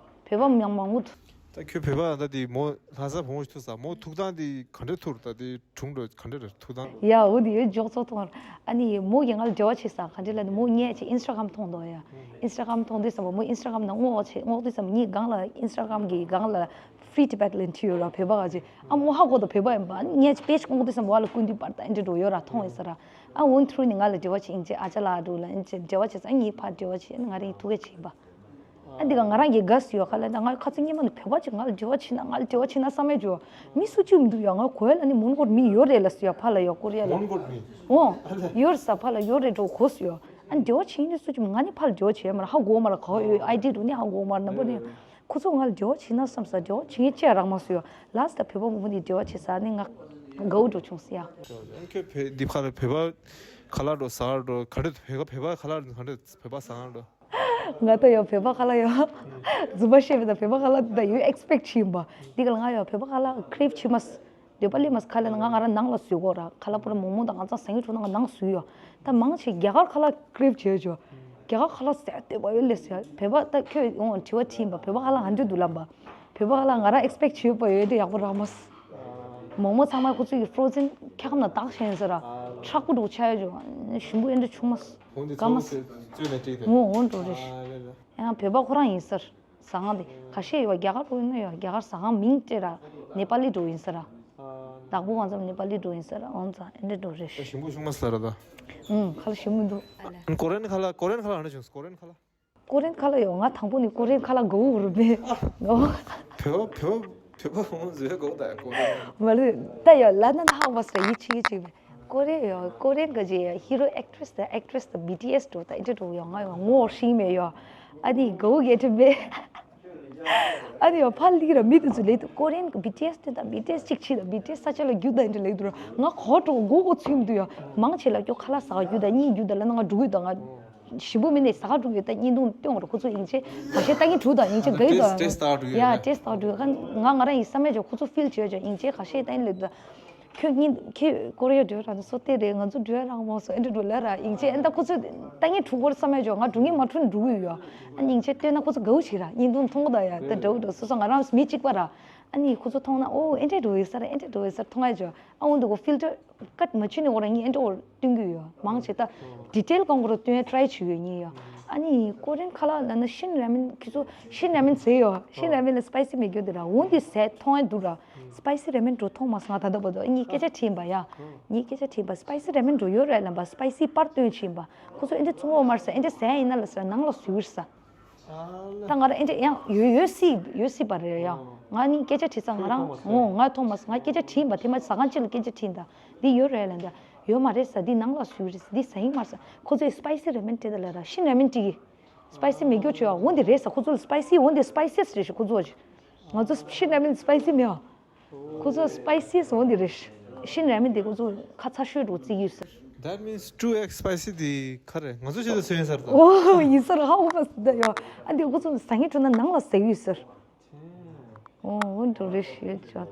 བོད་པ་མང་མང་པོ་འདུག་ད་ཁྱོད་བོད་པ་ད་དེ་མོ་ལྷ་ས་བུ་མོ་ཞིག་ཐུག་ས་མོ་ཐུག་སྟངས་དེ་ག་འདྲ་ཐུག་ད་དེ་གྲུང་འགྲོ་ག་འདྲ་རེད་ཐུག་སྟངས། ཡ་འོ་དེ་ཡོད་འཇོག་ཚོགས་ཐོང་། ཨ་ནི་མོ་གིས་ང་ལ་འབྲེལ་བ་བྱེད་ས་ག་འདྲ་ལ་ནི་མོ་ངས་ཅིག་ཨིན་སི་ཊ་གྷ་རམ་མཐོང་འདུག་ཡ། ཨིན་སི་ཊ་གྷ་རམ་མཐོང་དུས་ཙམ་པ་མོ་ཨིན་སི་ཊ་གྷ་རམ་ནང་སྔོག་བྱེད་སྔོག་དུས་ཙམ་པ་ངའི་སྒང་ལ་ཨིན་སི་ཊ་གྷ་རམ་གི་སྒང་ལ་Free Tibet ལབ་འཁྲིད་ཡོད་ར་བོད་པ་ག་ཅིག་ཨ་མོ་ཧ་གོ་ད་བོད་པ་ཡིན་པ་ཨ་ནི་ངས་ཅིག་པེ་ཇི་སྔོག་དུས་ཙམ་པ་བ་ལ་ཀུན་དུས་པར་ད་ཨེ་འདྲ་འགྲོ་ཡོད་ར་མཐོང་ཡོད་ས་ར། ཨ་འོན་ཐུ་རུ་ནི་ང་ལ་འབྲེལ་བ་བྱེད་ཨིན་ཅེ་ཨ་ཅག་ལགས་འགྲོ་ལ་ཨིན་ཅེ་འབྲེལ་བ་བྱེད་ས་ཨ་ངའི་ཕར་འབྲེལ་བ་བྱེད་ཨ་ནི་ང་རང་ཐུག་ག་བྱེད་ཡིན་པ། ཨ་འདི་ག་ང་རང་གི་དགའ་སུ་ཡོད་ཁ་ལ་ད་ང་ཁ་ཚ་སྙེ་མ་ནི་བོད་པ་ཅིག་ང་ལ་འབྲེལ་བ་བྱེད་ན་ང་ལ་འབྲེལ་བ་བྱེད་ན་བསམ་ཡ་ཅོ། མི་སུ་གཅིག་མི་འདུག་ཡ། ང་གོ་ཡ་ལ་ནི་མོན་གྷོར་མི་ཡོད་རེད་ལ་སུ་ཡ་ཕ་ལ་ཡོད་ཀོ་རི་ཡ་ལ། མོན་གྷོར་མི། འོ། ཡོད་ས་ཕ་ལ་ཡོད་རེད་འགྲོ་གོ་སུ་ཡོད། ཨ་འབྲེལ་བ་བྱེད་ནི་སུ་གཅིག་མི་ང་ནི་ཕ་ལ་འབྲེལ་བ་བྱེད་ཡ་མ་ར་ཧ་གོ་མ་ར་ག་ཡོད་ཨའི་ཌི་འདུག་ནི་ཧ་གོ་མ་ར་ནམ་པ་ནི། ཁོ་ཚོ་ང་ལ་འབྲེལ་བ་བྱེད་ན་བསམ་ས་འབྲེལ་བ་བྱེད་ངེས་ཅི་ཡ་རག་མ་སུ་ཡོད་ལ་སི་ད་བོད་པ་མང་པོ་ནི་འབྲེལ་བ་བྱེད་ས་ནི་ང་དགའ་བོ་འགྲོ་བྱུང་སི་ཡ། ཁྱོད་བོད་འདི་ཕ་ལ་བོད་པ་ཁ་ལག་འགྲོ་ཟ་འགྲོ་ག་འདྲ་བོད་པ་ཁ་ལག་ག་འདྲ་བོད་པ་ཟ་འགྲོ། ང་ད་ཡོད་བོད་པ་ཁ་ལག་ཡོད། རྫུན་མ་བཤད་མེད་ད་བོད་པ་ཁ་ལག་ད་ཡོད་ཨེག་སི་པེག་བྱེད་ཡིན་པ། འདི་ག་ལ་ང་ཡོད་བོད་པ་ཁ་ལག་ཀི་རེབ་བྱེད་མ་སི། འདོད་པ་སླེབས་མ་སི་ཁ་ལག་ན་ང་ང་རང་ནང་ལ་བཟོས་གོ་ར་ཁ་ལག་པུ་ར་མོག་མོག་དང་ང་ཚང་ཟ་ངེ་ཁྲོ་ན་ང་ནང་བཟོས་ཡོད། ད་མང་ཆེ་རྒྱ་གར་ཁ་ལག་ཀི་རེབ་བྱེད་ཆོ། རྒྱ་གར་ཁ་ལག་ཟས་འདོད་པ་ཡོད་ལེ་ཟེར་བོད་པ་ད་ཁྱོད་ཡོང་དྲི་བ་དྲིས་ཡིན་པ་བོད་པ་ཁ་ལག་ང་འདྲ་འདུག་ལབ་པ། བོད་པ་ཁ་ལག་ང་རང་ཨེག་སི་པེག་བྱེད་ཡོད་པ་ཡོད་དེ་ཡག་པོ་རག་མ་སི། མོག་མོག་ཚང་མ་ཁོ་ཚོས་ཀྱི་ཕྲོ་ཛེན་འཁྱག་སྒམ་ནང་བཏགས་བཞག་ཡིན་ཟེར་ར། མཁྲེགས་པོ་འདུག་ཆ་ཡོད་ཅོ། ཞིམ་པོ་ཨེ་འདྲ་བྱུང་མ་སི། འོ་འདི་དཀའ་མ་ཚོ་སི། བཙོས་ནས་བཀྲིས་ཏེ། ངོ་འོ་འགྲོ་རེད། ཨ་ལེ་ལེ། ཡང་བོད་པ་ཁོ་རང་ཡིན་ཟེར། ཟ་ཁང་དེ་ཁ་ཤས་ཡོད་རྒྱ་གར་འགྲོ་ཡིན་ན་ཡོད་རྒྱ་གར་ཟ་ཁང་མིང་སྤྲད་ར་ནེ་པ་ལི་འགྲོ་ཡིན་ཟེར་ར། བདག་པོ་ང་ཚོ་ནེ་པ་ལི་འགྲོ་ཡིན་ཟེར་ར་འོང་ཙང་ཨེ་འདྲ་འགྲོ་རེད། ཞིམ་པོ་ཞིམ་མ་ཟ་ར་ད། ཨུང་ཁ་ལག་ཞིམ་མི་འདུག་ཨ་ལེ། ཀོ་རེན་ཁ་ལག་ཀོ་རེན་ཁ་ལག་ཨ་འདྲ་བྱུང་སོང་ཀོ་རེན་ཁ་ལག་ཀོ་རེན་ཁ་ལག་ཡོད་ང་དང་པོ་ནི་ཀོ་རེན་ཁ་ལག་དགའ་བོ་རུ་མེད། ཨ། དགའ་བོ། བོད་བོད་བོད་པ་ཧོང་ཟོས་དགའ་བོ་ད་ཀོ་རེན། མ་རེད་ད་ཡོད་ལ་ན་ན་ཧ་བ་སི་ར་ཡིད་ཆེས་ཡིད་ཆེས་མེད། ཀོ་རེ་ཡོ། ཀོ་རེན་ག་ཅི་ཡ། ཧི་རོ་ཨེག་ཊི་རེ་སི་དང་ཨེག་ཊི་རེ་སི་དང་བི་ཊི་ཨེ་སི་འགྲོ་ད་ཨེ་འདྲ་འགྲོ་ཡོ། ང་ཡོ་ངོ་ཤེས་མེད་ཡོ། ཨ་ནི་གའུ་གེ་ཏྲི་མེད། ཨ་ནི་ཡོ་ཕར་ལིག་ར་མི་དེ་ཚོ་ལེགས་འདུག་ཀོ་རེན་གི་བི་ཊི་ཨེ་སི་དེ་དང་བི་ཊི་ཨེ་སི་གཅིག་ཕྱིན་དང་བི་ཊི་ཨེ་སི་ས་ཆ་ལ་རྒྱུག་ད་ཨེ་འདྲ་ལེགས་འདུག་ར། ང་གོ་འགྲོ་མགོ་མགོ་ཚོས་མི་འདུག་ཡོ། མང་ཆེ་ལ་ཀྱོ་ཁ་ལག་ཟ་ག་རྒྱུག་ད་གཉིས་རྒྱུག་ད་ལ་ན་ང་འགྲོ་གི་ད་ང་ཞིམ་པོ་མིན་ནས་ཟ་ག་འགྲོ་གི་ད་བརྙན་ཐུང་སྟོན་བར་ཁོ་ཚོ་ཡིན་ཆེ་ཁ་ཤས་ལྟ་གིན་འགྲོ་ད་ཡིན་ཆེ་ག་ཡི་ད། ཊེ་སི་ཊི་ལྟ་ག་འགྲོ་གི་ཡ་ཡོད་ཊེ་སི་ཊི་ལྟ་ག་འགྲོ་གི་ང་ང་རང་ཡིན་བསམ་ཡ་ཅོ་ཁོ་ཚོ་ཕིལ་བྱོས་ཅོ་ཡིན་ཆེ་ཁ་ཤས་ལྟ་ཡིན་ལེགས་འདུག་ཁྱོད་གཉིས་ཁྱེད་ཀོ་རེ་ཡ་འགྲོ་ར་ན་སོ་ཏེ་རེད། ང་ཚོ་འགྲོ་ཡ་རག་མོ་སོ་ཨེ་འགྲོ་འགྲོ་ལ་ར་ཡིན་ཆེ་ཨེ་ད་ཁོ་ཚོ་ལྟ་ངན་འཁྲུག་གོ་བསམ་ཡ་ཅོ་ང་འགྲོ་ངན་མ་འཁྲུག་འགྲོ་གི་ཡོད། ཨ་ཉིན་ཆེ་ལྟོས་ན་ཁོ་ཚོ་དགའ་བོ་ཞིག་ར་བརྙན་ཐུང་མཐོང་གི་ད་ཡ་ད་འདྲ་བོ་འདྲ་སོ་སོ་ང་རང་མི་གཅིག་པ་ར། ཨ་ནི་ཁོ་ཚོ་མཐོང་ན་ཨོ་ཨེ་འདྲ་འགྲོ་ཡོད་ས་ར་ཨེ་འདྲ་འགྲོ་ཡོད་ས་ར་མཐོང་ཡ་ཅོ། ཨ་འོན་ཏེ་ཁོ་ཕིལ་ཊར་ཀཊ་མ་བྱས་ནས་འོ་ར་ངས་ཨེ་འདྲ་འོ་སྟོན་གི་ཡོད། མང་ཆེ་ད་ཌི་ཊེལ་གང་གོ་ར་སྟོན་ཡ་ཊི་རའི་བྱེད་ཡོད་ངས་ཡོད། ཨ་ནི་ཀོ་རེན་ཁ་ལག་ལ་ན་ཤིན་ར་མེན་ཁྱེད་ཚོ་ཤིན་ར་མེན་ཟེར་ཡོད། ཤིན་ར་མེན་ལ་སི་པའི་སི་མེད་རྒྱུ་དེ་ར་འོན་ཏེ་ཟས་མཐོང་ཡ་འདུག་ར། སི་པའི་སི་ར་མེན་འགྲོ་མཐོང་མ་སོང་ང་ད་ལྟ་བར་དུ་ངས་སྐད་ཆ་དྲིས་པ་ཡ། ངས་སྐད་ཆ་དྲིས་པ་སི་པའི་སི་ར་མེན་འགྲོ་ཡོད་རེད་ལབ་པ་སི་པའི་སི་པར་སྟོན་བྱིན་པ། ཁོ་ཚོ་ཨེ་འདྲ་བཙོང་འོ་མར་ཟ་ཨེ་འདྲ་ཟས་ཡིན་ན་ལ་ཟ་ནང་ལ་ཟུག་ཡོད་ས། ད་ང་རང་ཨེ་འདྲ་ཡང་ཡོད་ཡོད་སྲིད་ཡོད་སྲིད་པ་རེད་ཡ། ང་ནི་སྐད་ཆ་དྲིས་ཙང་ང་རང་ངོ་ང་མཐོང་མ་སོང་ང་སྐད་ཆ་དྲིས་པ་དེ་མ་ཟ་ཁང་ཅིག་ལ་སྐད་ཆ་དྲིས་ད། འདི་ཡོད་རེད་ལབ་ད། ཡོད་མ་རེད་ཟ་འདི་ནང་ལ་ཟུག་ཡོད་རེད་ཟ་འདི་ཟ་ཡིན་མར་ཟ། ཁོ་ཚོས་སི་པའི་སི་ར་མེན་སྤྲད་ད་ལབ་ར་ཤིན་ར་མེན་སྤྲད་གི། སི་པའི་སི་མེད་རྒྱུ་བྱོས་ཨ་འོན་ཏེ་རེད་ས་ཁོ་ཚོ་ལ་སི་པའི་སི་འོན་ཏེ་སི་པའི་སི་རེད་ཤི་ཁོ་ཚོ་ཅི། ང་ཚོ་ཤིན་ར་མེན་སི་པའི་སི་མེད་ཨ། ཁོ་ཚོ་སི་པའི་སི་འོན་ཏེ་རེད་ཤི། ཤིན་ར་མེན་དེ་ཁོ་ཚོ་ཁ་ཚ་ཤོས་འགྲོ་རྩི་ཡོད་ཟེར། That means two X spicy དེ་ག་རེ་ང་ཚོ་ཆེད་དུ་ཟོས་ཡིན་ཟེར་ད། ཨོ་ཡིན་ཟེར་ཧ་འོ་མ་ཟེར་ད་ཡོ། ཨ་འདི་ཁོ་ཚོ་ཟ་ངེ་འགྲོ་ན་ནང་ལ་ཟ་ཡོད་ཟེར། ཨོ་འོ་འགྲོ་རེད་ཤི་ཡོད་ཅོ།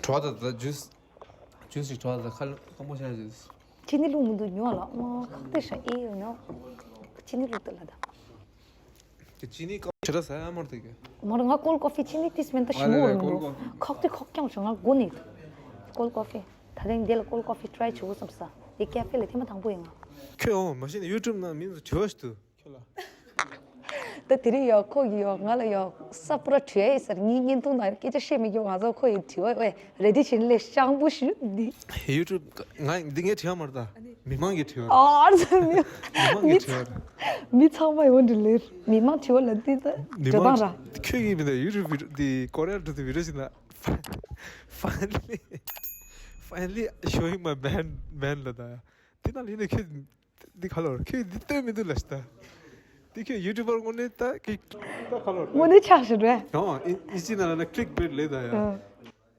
བྲོ་བ་དང་ཇུས། ཇུས་ཞིག་བྲོ་བ་དང་ཁ་སྐམ་པོ་བྱས་ཇུས། ཅི་ནི་ལུག་མི་འདུག་ཉོ་ལ་ཨོ་ཁག་ཏེ་ཤ་ཨེ་ཡོད་ནོ། ཅི་ནི་ལུག་ཏུ་ལ་ད། དེ་ཅི་ནི་ཀ་ཕྱི་ར་ཟ་ཡ་མར་དེ་གི། མར་ང་ཀོལ་ཀོ་ཕི་ཅི་ནི་ཏིས་མེན་ད་ཞི་མོ་ཨ་ལེ་འོར་མི་ཀོལ་འདུག་ཀོ་ཁག་ཏེ་ཁག་ཀྱང་ཤ་ང་གོ་ནི། ཀོལ་ཀོ་ཕི། ད་རིང་འདི་ལ་ཀོལ་ཀོ་ཕི་ཊི་རའི་བྱེད་དགོས་བསམ་ས། འདི་ཀེ་ཕེ་ལ་ཐེངས་མ་དང་པོ་ཡིན་ང་། ཁྱོད་འོ་མ་གཞི་ནས་ཡུ་ཊུབ་ནང་མི་ཚོ་དྲི་བ་ཞིག་འདུག་ཁྱོད་ལ། ད་དེ་རིང་ཡོ་ཁོ་གི་ཡོ་ང་ལ་ཡོ་ས་པུ་ར་དྲི་ཡ་ཡི་སར་ངའི་བརྙན་ཐུང་ནང་སྐད་ཆ་བཤད་མི་རྒྱུ་ང་ཚོ་ཁོ་ཡི་དྲི་བ་ཨེ་རེ་ཌི་ཆེན་ལས་སྤྱང་པོ་ཞུ་འདི། ཡུ་ཊུབ་ང་འདི་ངའི་དྲི་བ་མ་རེད་ད། མི་མང་གི་དྲི་བ་རེད། ཨ་རྩ་མི་མི་མང་གི་དྲི་བ་རེད། མི་ཚང་མ་ཡོང་འདི་ལེར་མི་མང་དྲི་བ་ལ་འདི་ད་མི་འདྲ་མང་བ་ར། ཁྱོད་ཀྱིས་མི་འདྲ་ཡུ་ཊུབ་བི་ཌི་འདི་ཀོ་རེ་ཡ་འགྲོ་དུ་བི་ཌི་ཡོ་ཞིག་ན། Finally finally showing my man man ལ་ད། དེ་ན་ལི་ནི་ཁྱོད། འདི་ག་ལོར་ཁྱོད་འདི་ལྟོས་མི་འདུག་ལ་ཤི་ད། འདི་ཁྱོད་ཡུ་ཊུབ་པར་དངོས་གནས་ད་ཁྱོད་ད་ག་ལོར་དངོས་གནས་ཆགས་ཤི་རེད། ཡང་ཨི་ཨི་ཅི་ན་ལ་ན་ཀླིག་བེཊ་ལེ་ད་ཡ། ཨ།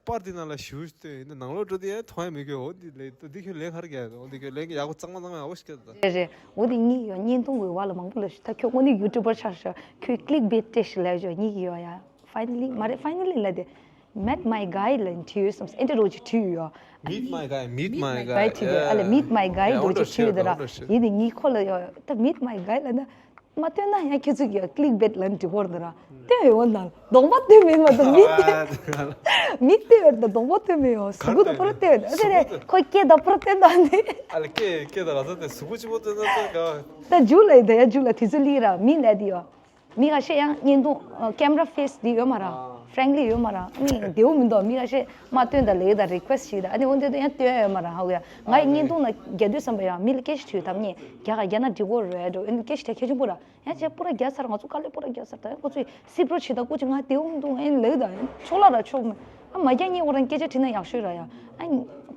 པར་འདི་ན་ལ་ཞུ་ཤི་ལྟོས་ཡིན་ན་ནང་ལོགས་འགྲོ་དེ་ཡ་མཐོང་ཡ་མི་དགོས། འོ་འདི་ལེ་ད་འདི་ཁྱོད་ལན་ག་རེ་རྒྱག་ཡ་འོ་འདི་ཁྱོད་ལན་ཡག་པོ་གཙང་མ་གཙང་མ་ཡག་པོ་ཞིག་རྒྱག་ད། རེད་རེད། འོ་འདི་གཉིས་ཡོད་བརྙན་ཐུང་གི་བར་ལ་མང་པོ་ལ་ཤི་ད་ཁྱོད་དངོས་གནས་ཡུ་ཊུབ་པར་ཆགས་ཤི་ཁྱོད་ཀླིག་བེཊ་སྤྲད་ཤི་ལ་ཡོད་གཉིས་ཀྱི་ཡོད་ཡ། Finally མ་རེད་finally ལ་དེ། Meet my guy ལ་བྲིས་ཡོད་བསམ་ཨེ་འདྲ་རོ་ཅིག་བྲིས་ཡོད། Meet my guy, meet my guy. Guy བྲིས་ཡོད་ཨ་ལ་meet my guy རོ་ཅིག་བྲིས་ཡོད་དེ་ར། ཡིན་ནི་ངའི་ཁོ་ལ་ཡོད་ད་meet my guy ལ་ན། མ་སྟོན་ན་ཡང་ཁྱེད་ཚོ་གི་clickbait ལ་འགྲིག་གོ་ར་དེ་ར། སྟོན་ཡོད་ན་གདོང་པ་སྟོན་མེད་མ་གཏོགས་མིག་སྟོན། མིག་སྟོན་ཡོད་ད་གདོང་པ་སྟོན་མེད་ཡོད་གཟུགས་པོ་ད་པུ་ར་སྟོན་ཡོད་ཨ་ཟེར་རེད་ཁོ་སྐེ་ད་པུ་ར་སྟོན་ད་ནི། ཨ་ལ་སྐེ་སྐེ་ད་ག་ཚོད་དེ་གཟུགས་པོ་གཅིག་པོ་སྟོན་ད་ད་ག་ད་རྒྱུགས་ལ་ཡིན་ད་ཡ་རྒྱུགས་ལ་དེ་ཚོ་ལི་ར་མི་ལ་དེ་ཡོད། མི་ཁ་ཤས་ཡང་བརྙན་ཐུང་ཨ་camera face འདི་ཡོད་མ་ར། ཨ། friendly ཡོད་མ་ར། ཨ་ནི་བདེ་བོ་མི་འདུག་མི་ཁ་ཤས་མ་སྟོན་དང་ལེགས་དང་request བྱེད་དང་ཨ་ནི་འོན་ཏེ་ཡང་སྟོན་ཡོད་མ་ར་ཧ་གོ་ཡ། ང་ཡི་བརྙན་ཐུང་ན་རྒྱ་སྡོད་བསམ་པ་ཡ་མི་ལ་སྐད་ཆ་དྲིས་ཡོད་དམ་ངས་རྒྱ་ག་རྒྱ་ན་འགྲིག་གོ་རེད་འགྲོ་ཨ་ནི་སྐད་ཆ་དྲིས་ཁྱེད་ཆུང་པོ་ར་ཡང་ཅེ་པུ་ར་རྒྱ་ཚར་ང་ཚོ་དཀའ་ལས་པུ་ར་རྒྱ་ཚར་ད་ཡང་ཁོ་ཚོས་སི་པྲོ་བྱེད་ད་ཀུ་ཅི་ང་བདེ་བོ་མི་འདུག་ཨ་ནི་ལེགས་དང་ཆོག་ལ་ར་ཆོག་མེད། ཨ་མ་རྒྱ་གཉིས་འོ་རང་སྐད་ཆ་དྲིས་ན་ཡག་ཤོས་ར་ཡ། ཨ་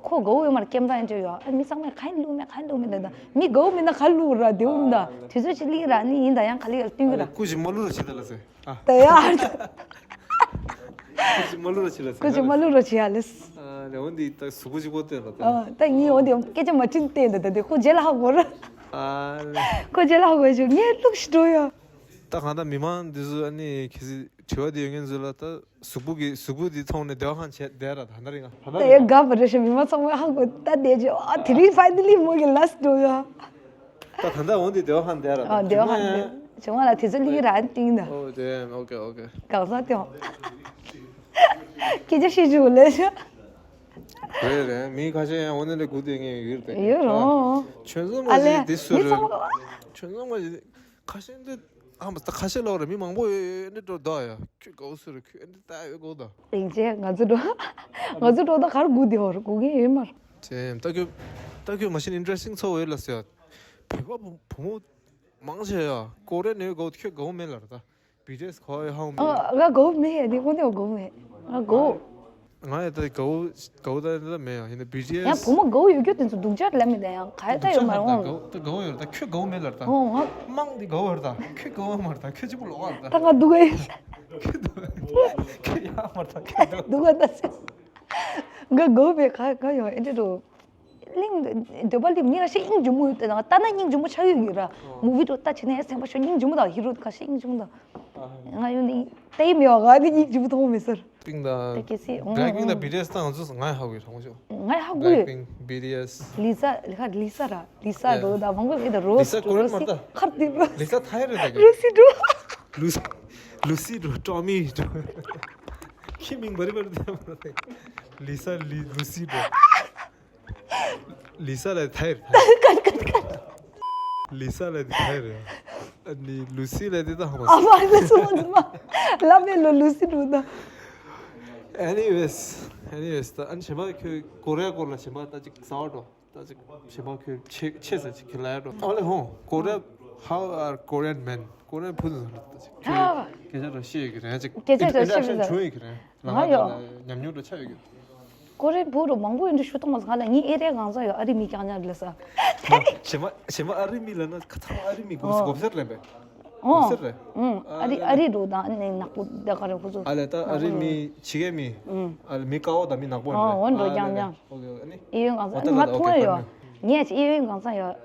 ཁོ་དགའ་བོ་ཡོད་མ་ར་ཀེམ་ར་ཨེ་འདྲ་ཡོད་ཨ་མི་ཚང་མས་ག་ཡིན་བླུག་མེད་ག་ཡིན་བླུག་མེད་ལབ་ད་མི་དགའ་བོ་མིན་ན་ག་ཡིན་བླུག་ར་བདེ་བོ་མིན་ད་དུས་ཚོད་ཅིག་སླེབས་ར་ནི་ཡིན་ད་ཡང་ག་ལེ་ཡར་བསྟུན་གི་ར། ཀུ་ཅི་མ་བླུག་ར་བྱེད་ད་ལ་ཟེར་ཨ། ད་ཡ། ཀུ་ཅི་མ་བླུག་ར་བྱེད་ལ་ཟེར་ཀུ་ཅི་མ་བླུག་ར་བྱེད་ཡ་ལེས། ཨ་ལེ་འོ་འདི་ད་གཟུགས་པོ་གཅིག་པོ་བསྟན་ར་ད། ཨ་ད་ཡིན་འོ་འདི་སྐད་ཆ་མ་དྲིས་བསྟན་ད་ད་དེ་ཁོ་རྗེས་ལ་ཧ་གོ་ར། ཨ་ལེ། ཁོ་རྗེས་ལ་ཧ་གོ་ཡ་ཆུ་ངས་བླུག་ཤི་འགྲོ་ཡ། ད་གང་ལྟར་མི་མང་འདི་ཚོ་ཨ་ནི་གལ་སྲིད་དྲི་བ་འདི་ཡོད་མཁན་ཚོ་ལ་ད་གཟུགས་པོ་གི་གཟུགས་པོ་འདི་མཐོང་ནས་བདེ་བ་ཁང་བྱས་བསྡད་ར་ད་ལྟ་རིང་ང་ད་ལྟ་ད་ཡ་རིང་དགའ་པ་རེད་ཤག་མི་མང་ཚང་མས་ཧ་གོ་ད་བསྡད་རྗེས་ཨ་དེ་རིང་finally་མོ་གི་last་འགྲོ་ཡ། ད་ད་ལྟ་འོང་དེ་བདེ་བ་ཁང་བསྡད་ར་ད་ཨ་བདེ་བ་ཁང་བསྡད་བྱུང་བ་ལ་དེ་ཚོ་ལི་ར་ཏིང་ད། ཨོ་དེ་ཨོ་ཀེ་ཨོ་ཀེ། གང་ཟག་དེ་ཧོ། སྐད་ཆ་བཤད་རྒྱུ་ལས་ཤག་རེད་རེད་མི་ཁ་ཤས་ཡང་འོ་ནས་ལས་སྒུག་བསྡད་མཁན་ཡོད་རེད་ཡོད་རོ། ཆོས་འཛོམས་ཨ་ལེ་མི་ཚང་མ་ཆོས་འཛོམས་ཁ་ཤས་འདི། ཨ་མ་ད་ཁ་ཤས་ལོག་རེད་མི་མང་པོ་ཡོད་ཡོད་འདྲ་འགྲོ་ད་ཡ། ཁྱོད་དགའ་བོ་སུ་རེད་ཁྱོད་འདི་ལྟ་ཡོད་དགོ་ད། ཡིན་ཅེ་ང་ཚོ་འགྲོ། ང་ཚོ་འགྲོ་ད་གར་སྒུག་བསྡད་ཡོད་རེད་སྒུག་མཁན་ཡོད་མ་རེད། ཅེ་ད་ཁྱོད་ད་ཁྱོད་མ་གཞི་ནས་interesting་ཚོ་ཡོད་ལ་ཟེར་ཡ། བོད་པ་བུ་བུ་མོ་མང་ཆེ་ཡ་ཀོ་རེ་ནས་དགའ་བོ་ཁྱོད་དགའ་བོ་མེད་ལ་རེད་ད། བི་ཊི་ཨེ་སི་གོ་ཡ་ཧང་མེད། ཨ་ང་དགའ་བོ་མེད་ཡ་འདི་དངོས་གནས་དགའ་བོ་མེད་ང་དགའ་བོ། ང་ཡ་ད་དགའ་བོ་དགའ་བོ་ད་ད་མེད་ཡང་ཡིན་ན་བི་ཊི་ཨེས། ཡང་བུ་མོ་དགའ་བོ་ཡོད་རྒྱུ་དེ་ཚོ་སྡུག་ཅག་ལབ་མི་དང་ཡང་ག་ཡ་ད་ཡོད་མ་རེད་འོང་། ད་དགའ་བོ་ཡོད་རེད་ད། ཁྱོད་དགའ་བོ་མེད་ལ་རེད་ད། འོང་ང་དམངས་འདི་དགའ་བོ་ཡོད་རེད་ད། ཁྱོད་དགའ་བོ་མ་རེད་ད། ཁྱོད་གཅིག་པུ་ལོག་པ་རེད་ད། ད་ང་སྡུག་ག་ཡོད། ཁྱོད་དགའ་བོ་ཁྱོད་ཡག་མ་རེད་ད། ཁྱོད་དགའ་བོ། སྡུག་ག་ད་ཟེར། ང་དགའ་བོ་བས་ག་ག་ཡོང་ཨེ་འདྲ་འགྲོ། གླིང་འདོད་པ་གླིང་མི་ལ་ཤེས་སྙིང་རྗེ་མོ་ཡོད་དེ་ད་ལྟ་ན་སྙིང་རྗེ་མོ་ཆགས་ཡོད་ཡོད་ར། མུ་བི་འགྲོ་ལྟ་བྱས་ནས་སེམས་པ་ཤོར་སྙིང་རྗེ་མོ་དང་ཧི་རོ་ཁ་ཤས་སྙིང་རྗེ་མོ་དང་། ང་ཡོང་ནི་ལྟ་ཡི་མི་ཡོང་ང་ནི་སྙིང་རྗེ་མོ་མཐོང་མི་ཟེར། པིང་དང་ད་གལ་སྲིད་འོང་Blackpink དང་B T S ད་ང་ཚོ་ང་ཧ་གོ་ཡོད་ཧ་གོ་ཤོག་ང་ཧ་གོ་ཡོད། Blackpink B T S ལི་ས་ལི་ཁ་ལི་ས་ར་ལི་ས་རོ་ད་མང་པོ་ཡོད་ད་རོ་ལི་ས་ཀོ་རི་ཡན་མ་རེད་ད། ཁར་དེ་རོ། ལི་ས་ཐའི་རེད་ད་གི། རོ་སི་རོ། ལུ་སི་ལུ་སི་འགྲོ་ཀྲོ་མི་འགྲོ། ཁྱི་མིང་བ་རི་བ་རི་ད་མ་རེད། ལི་ས་ལི་ལུ་སི་འགྲོ། ལི་ས་ལ་ཐའི་རེད་ཐའི། ལི་ས་ལ་དེ་ཐའི་རེད། ཨ་ནི་ལུ་སི་ལ་དེ་ད་ཧ་མ་ཨ་སོང་། མ་ལ་སོང་མ་ལ་མེ་ལོ་ལུ་སི་འགྲོ་ད། Anyways, anyways ད་ཨ་ནི་གཞན་པ་ཁྱོད་ཀོ་རི་ཡ་སྐོར་ལ་གཞན་པ་ད་ཅིག་ཟ་བ་འགྲོ། ད་ཅིག་གཞན་པ་ཁྱོད་ཆེ་ཆེ་ས་ཅིག་ཁྱེད་ལ་ཡ་འགྲོ། ཨ་ལེ་ཧོ་ཀོ་རི་ཡ། How are Korean men? ཀོ་རི་ཡ་བུ་ཚོ་ད་ཅིག་ཁྱོད་སྐད་ཆ་འདྲ་བཤད་ཡོད་ཀྱི་རེད་ཅིག་སྐད་ཆ་འདྲ་བཤད་ཡོད་ཀྱི་རེད། ལ་ང་ཡོད། ཉམས་མྱོང་འདྲ་ཆགས་ཡོད་ཀྱི། ཀོ་རི་ཡ་བུ་རུ་མང་པོ་ཡིན་འདྲ་ཞུ་ཐོག་མ་ང་ལ་ངའི་ཨེ་རིའི་གང་ཟག་ཡོད་ཨ་རི་མི་རྐྱང་རྐྱང་རེད་ས། གཞན་མ་གཞན་མ་ཨ་རི་མི་ལ་ན་ཁ་ཚང་མ་ཨ་རི་མི་གོ་གོ་སར་རེད་པས། ཨོ། ཨུ། ཨ་རི་ཨ་རི་འགྲོ་དང་ནས་ནག་པོ་དེ་ག་རེ་ཁོ་ཚོ། ཨ་ལས་ད་ཨ་རི་མི་ཕྱི་རྒྱལ་མི། ཨུ། ཨ་ལས་མི་དཀར་པོ་དང་མི་ནག་པོ་ཨོ་འོ་འགྲོ་རྐྱང་རྐྱང་། ཨོ་ཨ་ནི། ཨེ་ཡོད་ང་ཚོ་ཨ་ནི་ང་མཐོང་ཡ་ཡོད། ངས་ཅི་ཨེ་ཡོད་ང་ཚོ་ཡོད།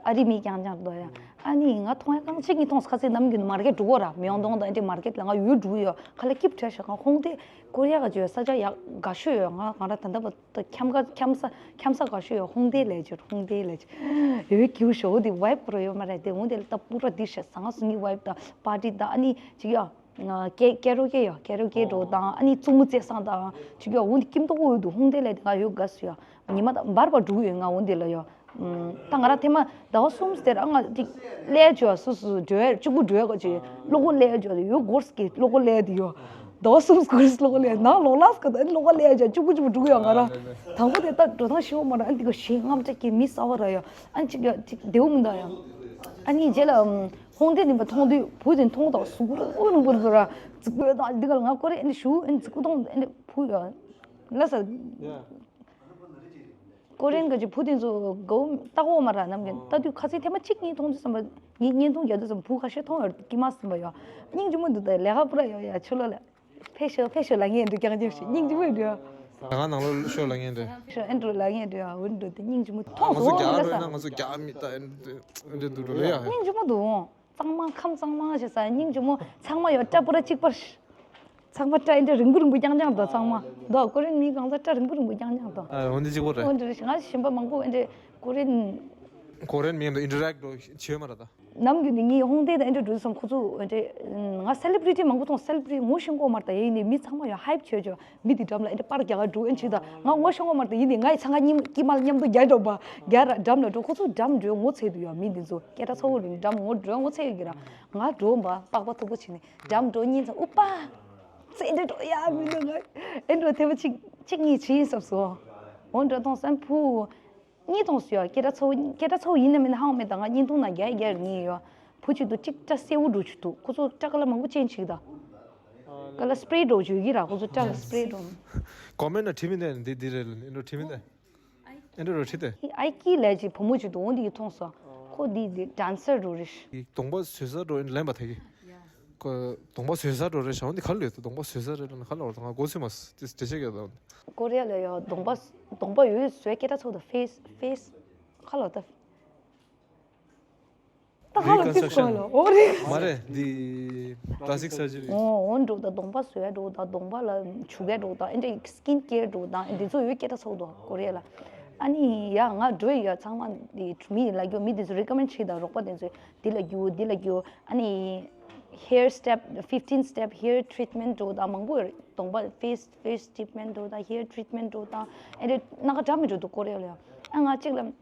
ཨ་རི་མི་རྐྱང་རྐྱང་འགྲོ་ཡ། ཨ་ནི་ང་མཐོང་ཡ་གང་ཅི་གི་མཐོང་ཁ་སེ་ནམ་རྒྱུན་མར་ཀེ་འགྲོ་གོ་ར་མིང་དོང་དང་ཨེ་འདྲི་མར་ཀེ་ལ་ང་ཡོད་འགྲོ་ཡོད་ཁ་ལ་སྐྱིབ་བྲལ་ཤག་ང་ཧོང་ཏེ་ཀོ་རི་ཡ་ག་ཅི་ཡོད་ས་ཆ་ཡག་དགའ་ཤོས་ཡོད་ང་ང་ར་ད་ལྟ་བ། ད་ཁྱམས་ཁ་ཁྱམས་ས་ཁྱམས་ས་ག་ཤོད་ཡོད་ཧོང་ཏེ་ལས་ཅིག་ཧོང་ཏེ་ལས་ཅིག་ཡོད་ཀྱི་ཞོ་དེ་ཝའི་པོ་རོ་ཡོད་མ་རེད་དེ་འོང་དེ་ལ་ད་པུ་ར་དི་ཤ་ཟང་སུ་ངི་ཝའི་པོ་དང་པར་ཏི་དང་ཨ་ནི་ཅིག་ཡ་ཀེ་ཀེ་རོ་ཀེ་ཡ་ཀེ་རོ་ཀེ་འགྲོ་དང་ཨ་ནི་ཙུ་མུ་ཙེ་སང་དང་ཅིག་ཡ་འོང་དེ་ཀིམ་ཏོ་ཡོད་དུ་ཧོང་ཏེ་ལས་དེ་ང་ཡོད་ག་སུ་ཡ་ཉི་མ་ད་འབར་བ་འགྲོ་ཡོད་ང་འོང་དེ་ལ་ཡ། ད་ང་རང་ཐེངས་མ་ཟླ་བ་གསུམ་ཟེར་ཨ་ང་ཅིག་ཀླད་ཅོ་སུ་སུ་འགྲོ་ཡ་གཅིག་པུ་འགྲོ་ཡ་ག་ཅིག་བློ་ཁོག་ཀླད་ཅོ་ཡོད་སྒོར་སྐྱེ་བློ་ཁོག་ཀླད་དེ་ཡོད། ཟླ་བ་གསུམ་སྐོར་སློག་ལས་ནང་ལོག་ལ་སྐད་ཨ་ནི་ལོག་ལས་ཡ་ཅུ་པུ་ཅུ་པུ་འགྲོ་གི་ཡོད་ང་རང་། དང་པོ་དེ་ལྟ་འགྲོ་སྟངས་ཤེས་ཡོད་མ་རེད་ཨ་ནི་དེ་ག་ཞེ་རྔམ་སྐྲག་གི་མི་གསར་པ་ར་ཡ་ཨ་ནི་ཅིག་ཡ་ཅིག་བདེ་བོ་མི་འདུག་ཡ། ཨ་ནི་རྗེས་ལ་ཧོང་ཏེ་ནི་པ་མཐོང་དུས་བུ་དེ་མཐོང་དང་གཟུགས་པོ་རུ་རུ་རུ་ར་རྫིག་པོ་ཡོད་དང་འདི་ག་ལ་ང་ཀོ་རེ་ཨ་ནི་ཞུ་ཨ་ནི་རྫིག་པོ་མཐོང་ཨ་ནི་བུ་ཡ་ལ་ས། ཀོ་རེན་གྱི་བུ་དེ་ཚོ་དགའ་བོ་ལྟ་གོ་མ་ར་ནམ་རྒྱུན་ལྟ་དུས་ཁ་སང་ཐེངས་མ་གཅིག་གཉིས་མཐོང་དུས་ཙམ་པ་ངས་བརྙན་ཐུང་རྒྱག་དུས་ཙམ་བུ་ཁ་ཤས་མཐོང་ཡོད་ཀྱི་མ་ཟིན་པ་ཡོད། སྙིང་རྗེ་མོ་འདུག་ད་ལས་ཀ་པུ་ར་ཡོད་ཡ་ཆུ་ལོ་ལ་ཕེ་ཤོ་ཕེ་ཤོ་ལ་ངས་འདུག་རྐྱང་རྐྱང་ཞིག་སྙིང་རྗེ་མོ་འདུག་ཡ། ད་ང་ནང་ལོ་ཤོ་ལ་ངས་འདུག་ཕེ་ཤོ་ཨེན་ཌྲོ་ལ་ངས་འདུག་ཡ་འུན་འདུག་དེ་སྙིང་རྗེ་མོ་མཐོང་ང་ཚོ་སོང་ང་རྒྱ་ལ་ས་ང་ཚོ་རྒྱ་མི་ད་ཨེ་འདྲ་འདུག་འགྲོ་ལེ་ཡ། སྙིང་རྗེ་མོ་འདུག་གཙང་མ་ཁམས་གཙང་མ་ཞེས་ས་སྙིང་རྗེ་མོ་ཚང་མ་ཡོད་སྐྲ་པུ་ར་གཅིག་པར། ཚང་མ་སྐྲ་ཨེ་འདྲ་རིང་པོ་རིང་པོ་རྐྱང་རྐྱང་འདུག་ཚང་མ་འདུག་ཀོ་རེན་མི་གང་ཟག་སྐྲ་རིང་པོ་རིང་པོ་རྐྱང་རྐྱང་འདུག་ཨ་འོན་ཏེ་གཅིག་པོ་རེད། འོན་ཏེ་རེད་ང་གཞན་པ་མང་པོ་ཨེ་འདྲ་ཀོ་རེན། ཀོ་རེན་མི་འདུག་ཨིན་ཊར་ཨེག་འགྲོ་བྱེད་མ་རེད་ད། ནམ་རྒྱུན་ནི་ངའི་ཧོང་ཏེ་དང་ཨེ་འདྲ་འགྲོ་སོང་ཁོ་ཚོ་ཨེ་འདྲ་ང་སེ་ལེ་བྷི་རི་ཊི་མང་པོ་མཐོང་སེ་ལེ་བྷི་རི་ཊི་ངོ་ཤེས་ཀྱི་ཡོད་མ་རེད་ད་ཡིན་ནི་མི་ཚང་མ་ཡང་ཧའིབ་བྱོས་བྱོས་མི་དེ་འགྲམ་ལ་ཨེ་འདྲ་པར་རྒྱག་ག་འགྲོ་ཨེ་འདྲ་བྱེད་ད་ང་ངོ་ཤེས་ཀྱི་ཡོད་མ་རེད་ད་ཡིན་ནི་ང་ཡི་ཚང་ཁ་མཉམ་དཀྱིལ་མ་མཉམ་དུ་རྒྱག་འགྲོ་བ་རྒྱག་ར་འགྲམ་ལ་འགྲོ་ཁོ་ཚོ་འགྲམ་འགྲོའི་ངོ་ཚ་གི་འདུག་ཡ་མི་དེ་ཚོ་སྐད་གྲགས་ཚ་བོ་རེད་འགྲམ་ངོ་འགྲོའི་ངོ་ཚ་གི་ར། ང་འགྲོ་འབའ་པགས་པ་མཐུག་པོ་བྱས་ནས་འགྲམ་འགྲོ་གཉིས་ཚང་ཨུ་པ། ཙེ་འདྲ་འགྲོ་ཡ་མི་འདུག་ང་ཨེ་འགྲོ་དེ་བ་གཅིག་གཅིག་གཉིས་བྱས་ཡིན་བསམ་སོང་། འོ་འགྲོ་ཐོང་སན་བུ། གཉིས་ཐོང་སུ་ཡ་སྐད་གྲགས་ཚ་བོ་སྐད་གྲགས་ཚ་བོ་ཡིན་ན་མིན་ན་ཧང་མེད་ད་ང་བརྙན་ཐུང་ནང་རྒྱ་ཡི་རྒྱ་ཡི་ཡོད། བུ་གཅིག་ཏུ་གཅིག་སྐྲ་སེར་པོ་འགྲོ་ཆུ་འདུག་ཁོ་ཚོ་སྐྲ་ཀ་ལ་མང་པོ་ཅན་ཆིག་ད། ཀ་ལ་སི་པི་རེ་འགྲོ་བཅུག་གི་ར་ཁོ་ཚོ་སྐྲ་ལ་སི་པི་རེ་འགྲོ། ཀོ་མེན་ན་བྲིས་མི་འདུག་འདི་འདི་རེད་ལ་འདི་འགྲོ་བྲིས་མི་འདུག་ཨེ་འདྲ་རོ་ཁྲིད་དེ། ཨའི་ཀི་ལས་ཀྱི་བུ་མོ་ཅིག་འདུག་འོ་འདི་ཡི་མཐོང་སོང་། ཁོ་འདི་འདི་ཌན་སར་འགྲོ་རེད། གདོང་པ་བཟོས་ས་འགྲོ་ལེན་པ་དེ་གི། ཁོ་གདོང་པ་བཟོས་ས་འགྲོ་རེད་ཤག་འོ་འདི་ག་ལ་ཡོད་དོ་གདོང་པ་བཟོས་ས་རེད་ལ་ནི་ག་ལ་བར་དོ་ང་གོ་ཚོད་མ་སི་དེ་དེ་ཆེ་གི་ཡོད་དོ། ཀོ་རི་ཡ་ལ་ཡོད་གདོང་པ་གདོང་པ་ཡོད་བཟོས་སྐད་གྲགས་ཚོགས་དང་ཕེ་སི་ཕེ་སི་ག་ལ་ད། ད་ཧ་ལོ་ཏིས་Reconstruction། གོ་ལོ་ཨོ་རེད། མ་རེད་འདི་plastic surgery། ཨོ་ཨོ་འགྲོ་ད་གདོང་པ་བཟོས་འགྲོ་ད་གདོང་པ་ལ་བྱུག་གས་འགྲོ་ད་ཨེ་འདྲ་skin care འགྲོ་ད་ཨེ་འདི་ཚོ་ཡོད་སྐད་གྲགས་ཚོགས་འདུག་ཀོ་རི་ཡ་ལ། ཨ་ནི་ཡ་ང་འགྲོ་ཡ་ཚང་མ་འདི་མི་ལ་རྒྱུ་མི་འདི་ཚོ་recommend བྱེད་ད་རོགས་པ་འདི་ཚོས་འདི་ལ་རྒྱུ་འདི་ལ་རྒྱུ་ཨ་ནི་hair step fifteen step hair treatment འགྲོ་ད་མང་པོ་ཡོད་རེད་གདོང་པ་face face treatment འགྲོ་ད་hair treatment འགྲོ་ད་ཨེ་འདྲ་སྣ་ཁ་འདྲ་མི་འགྲོ་འདུག་ཀོ་རི་ཡ་ལ་ཡ། ཨ་ང་གཅིག་ལ།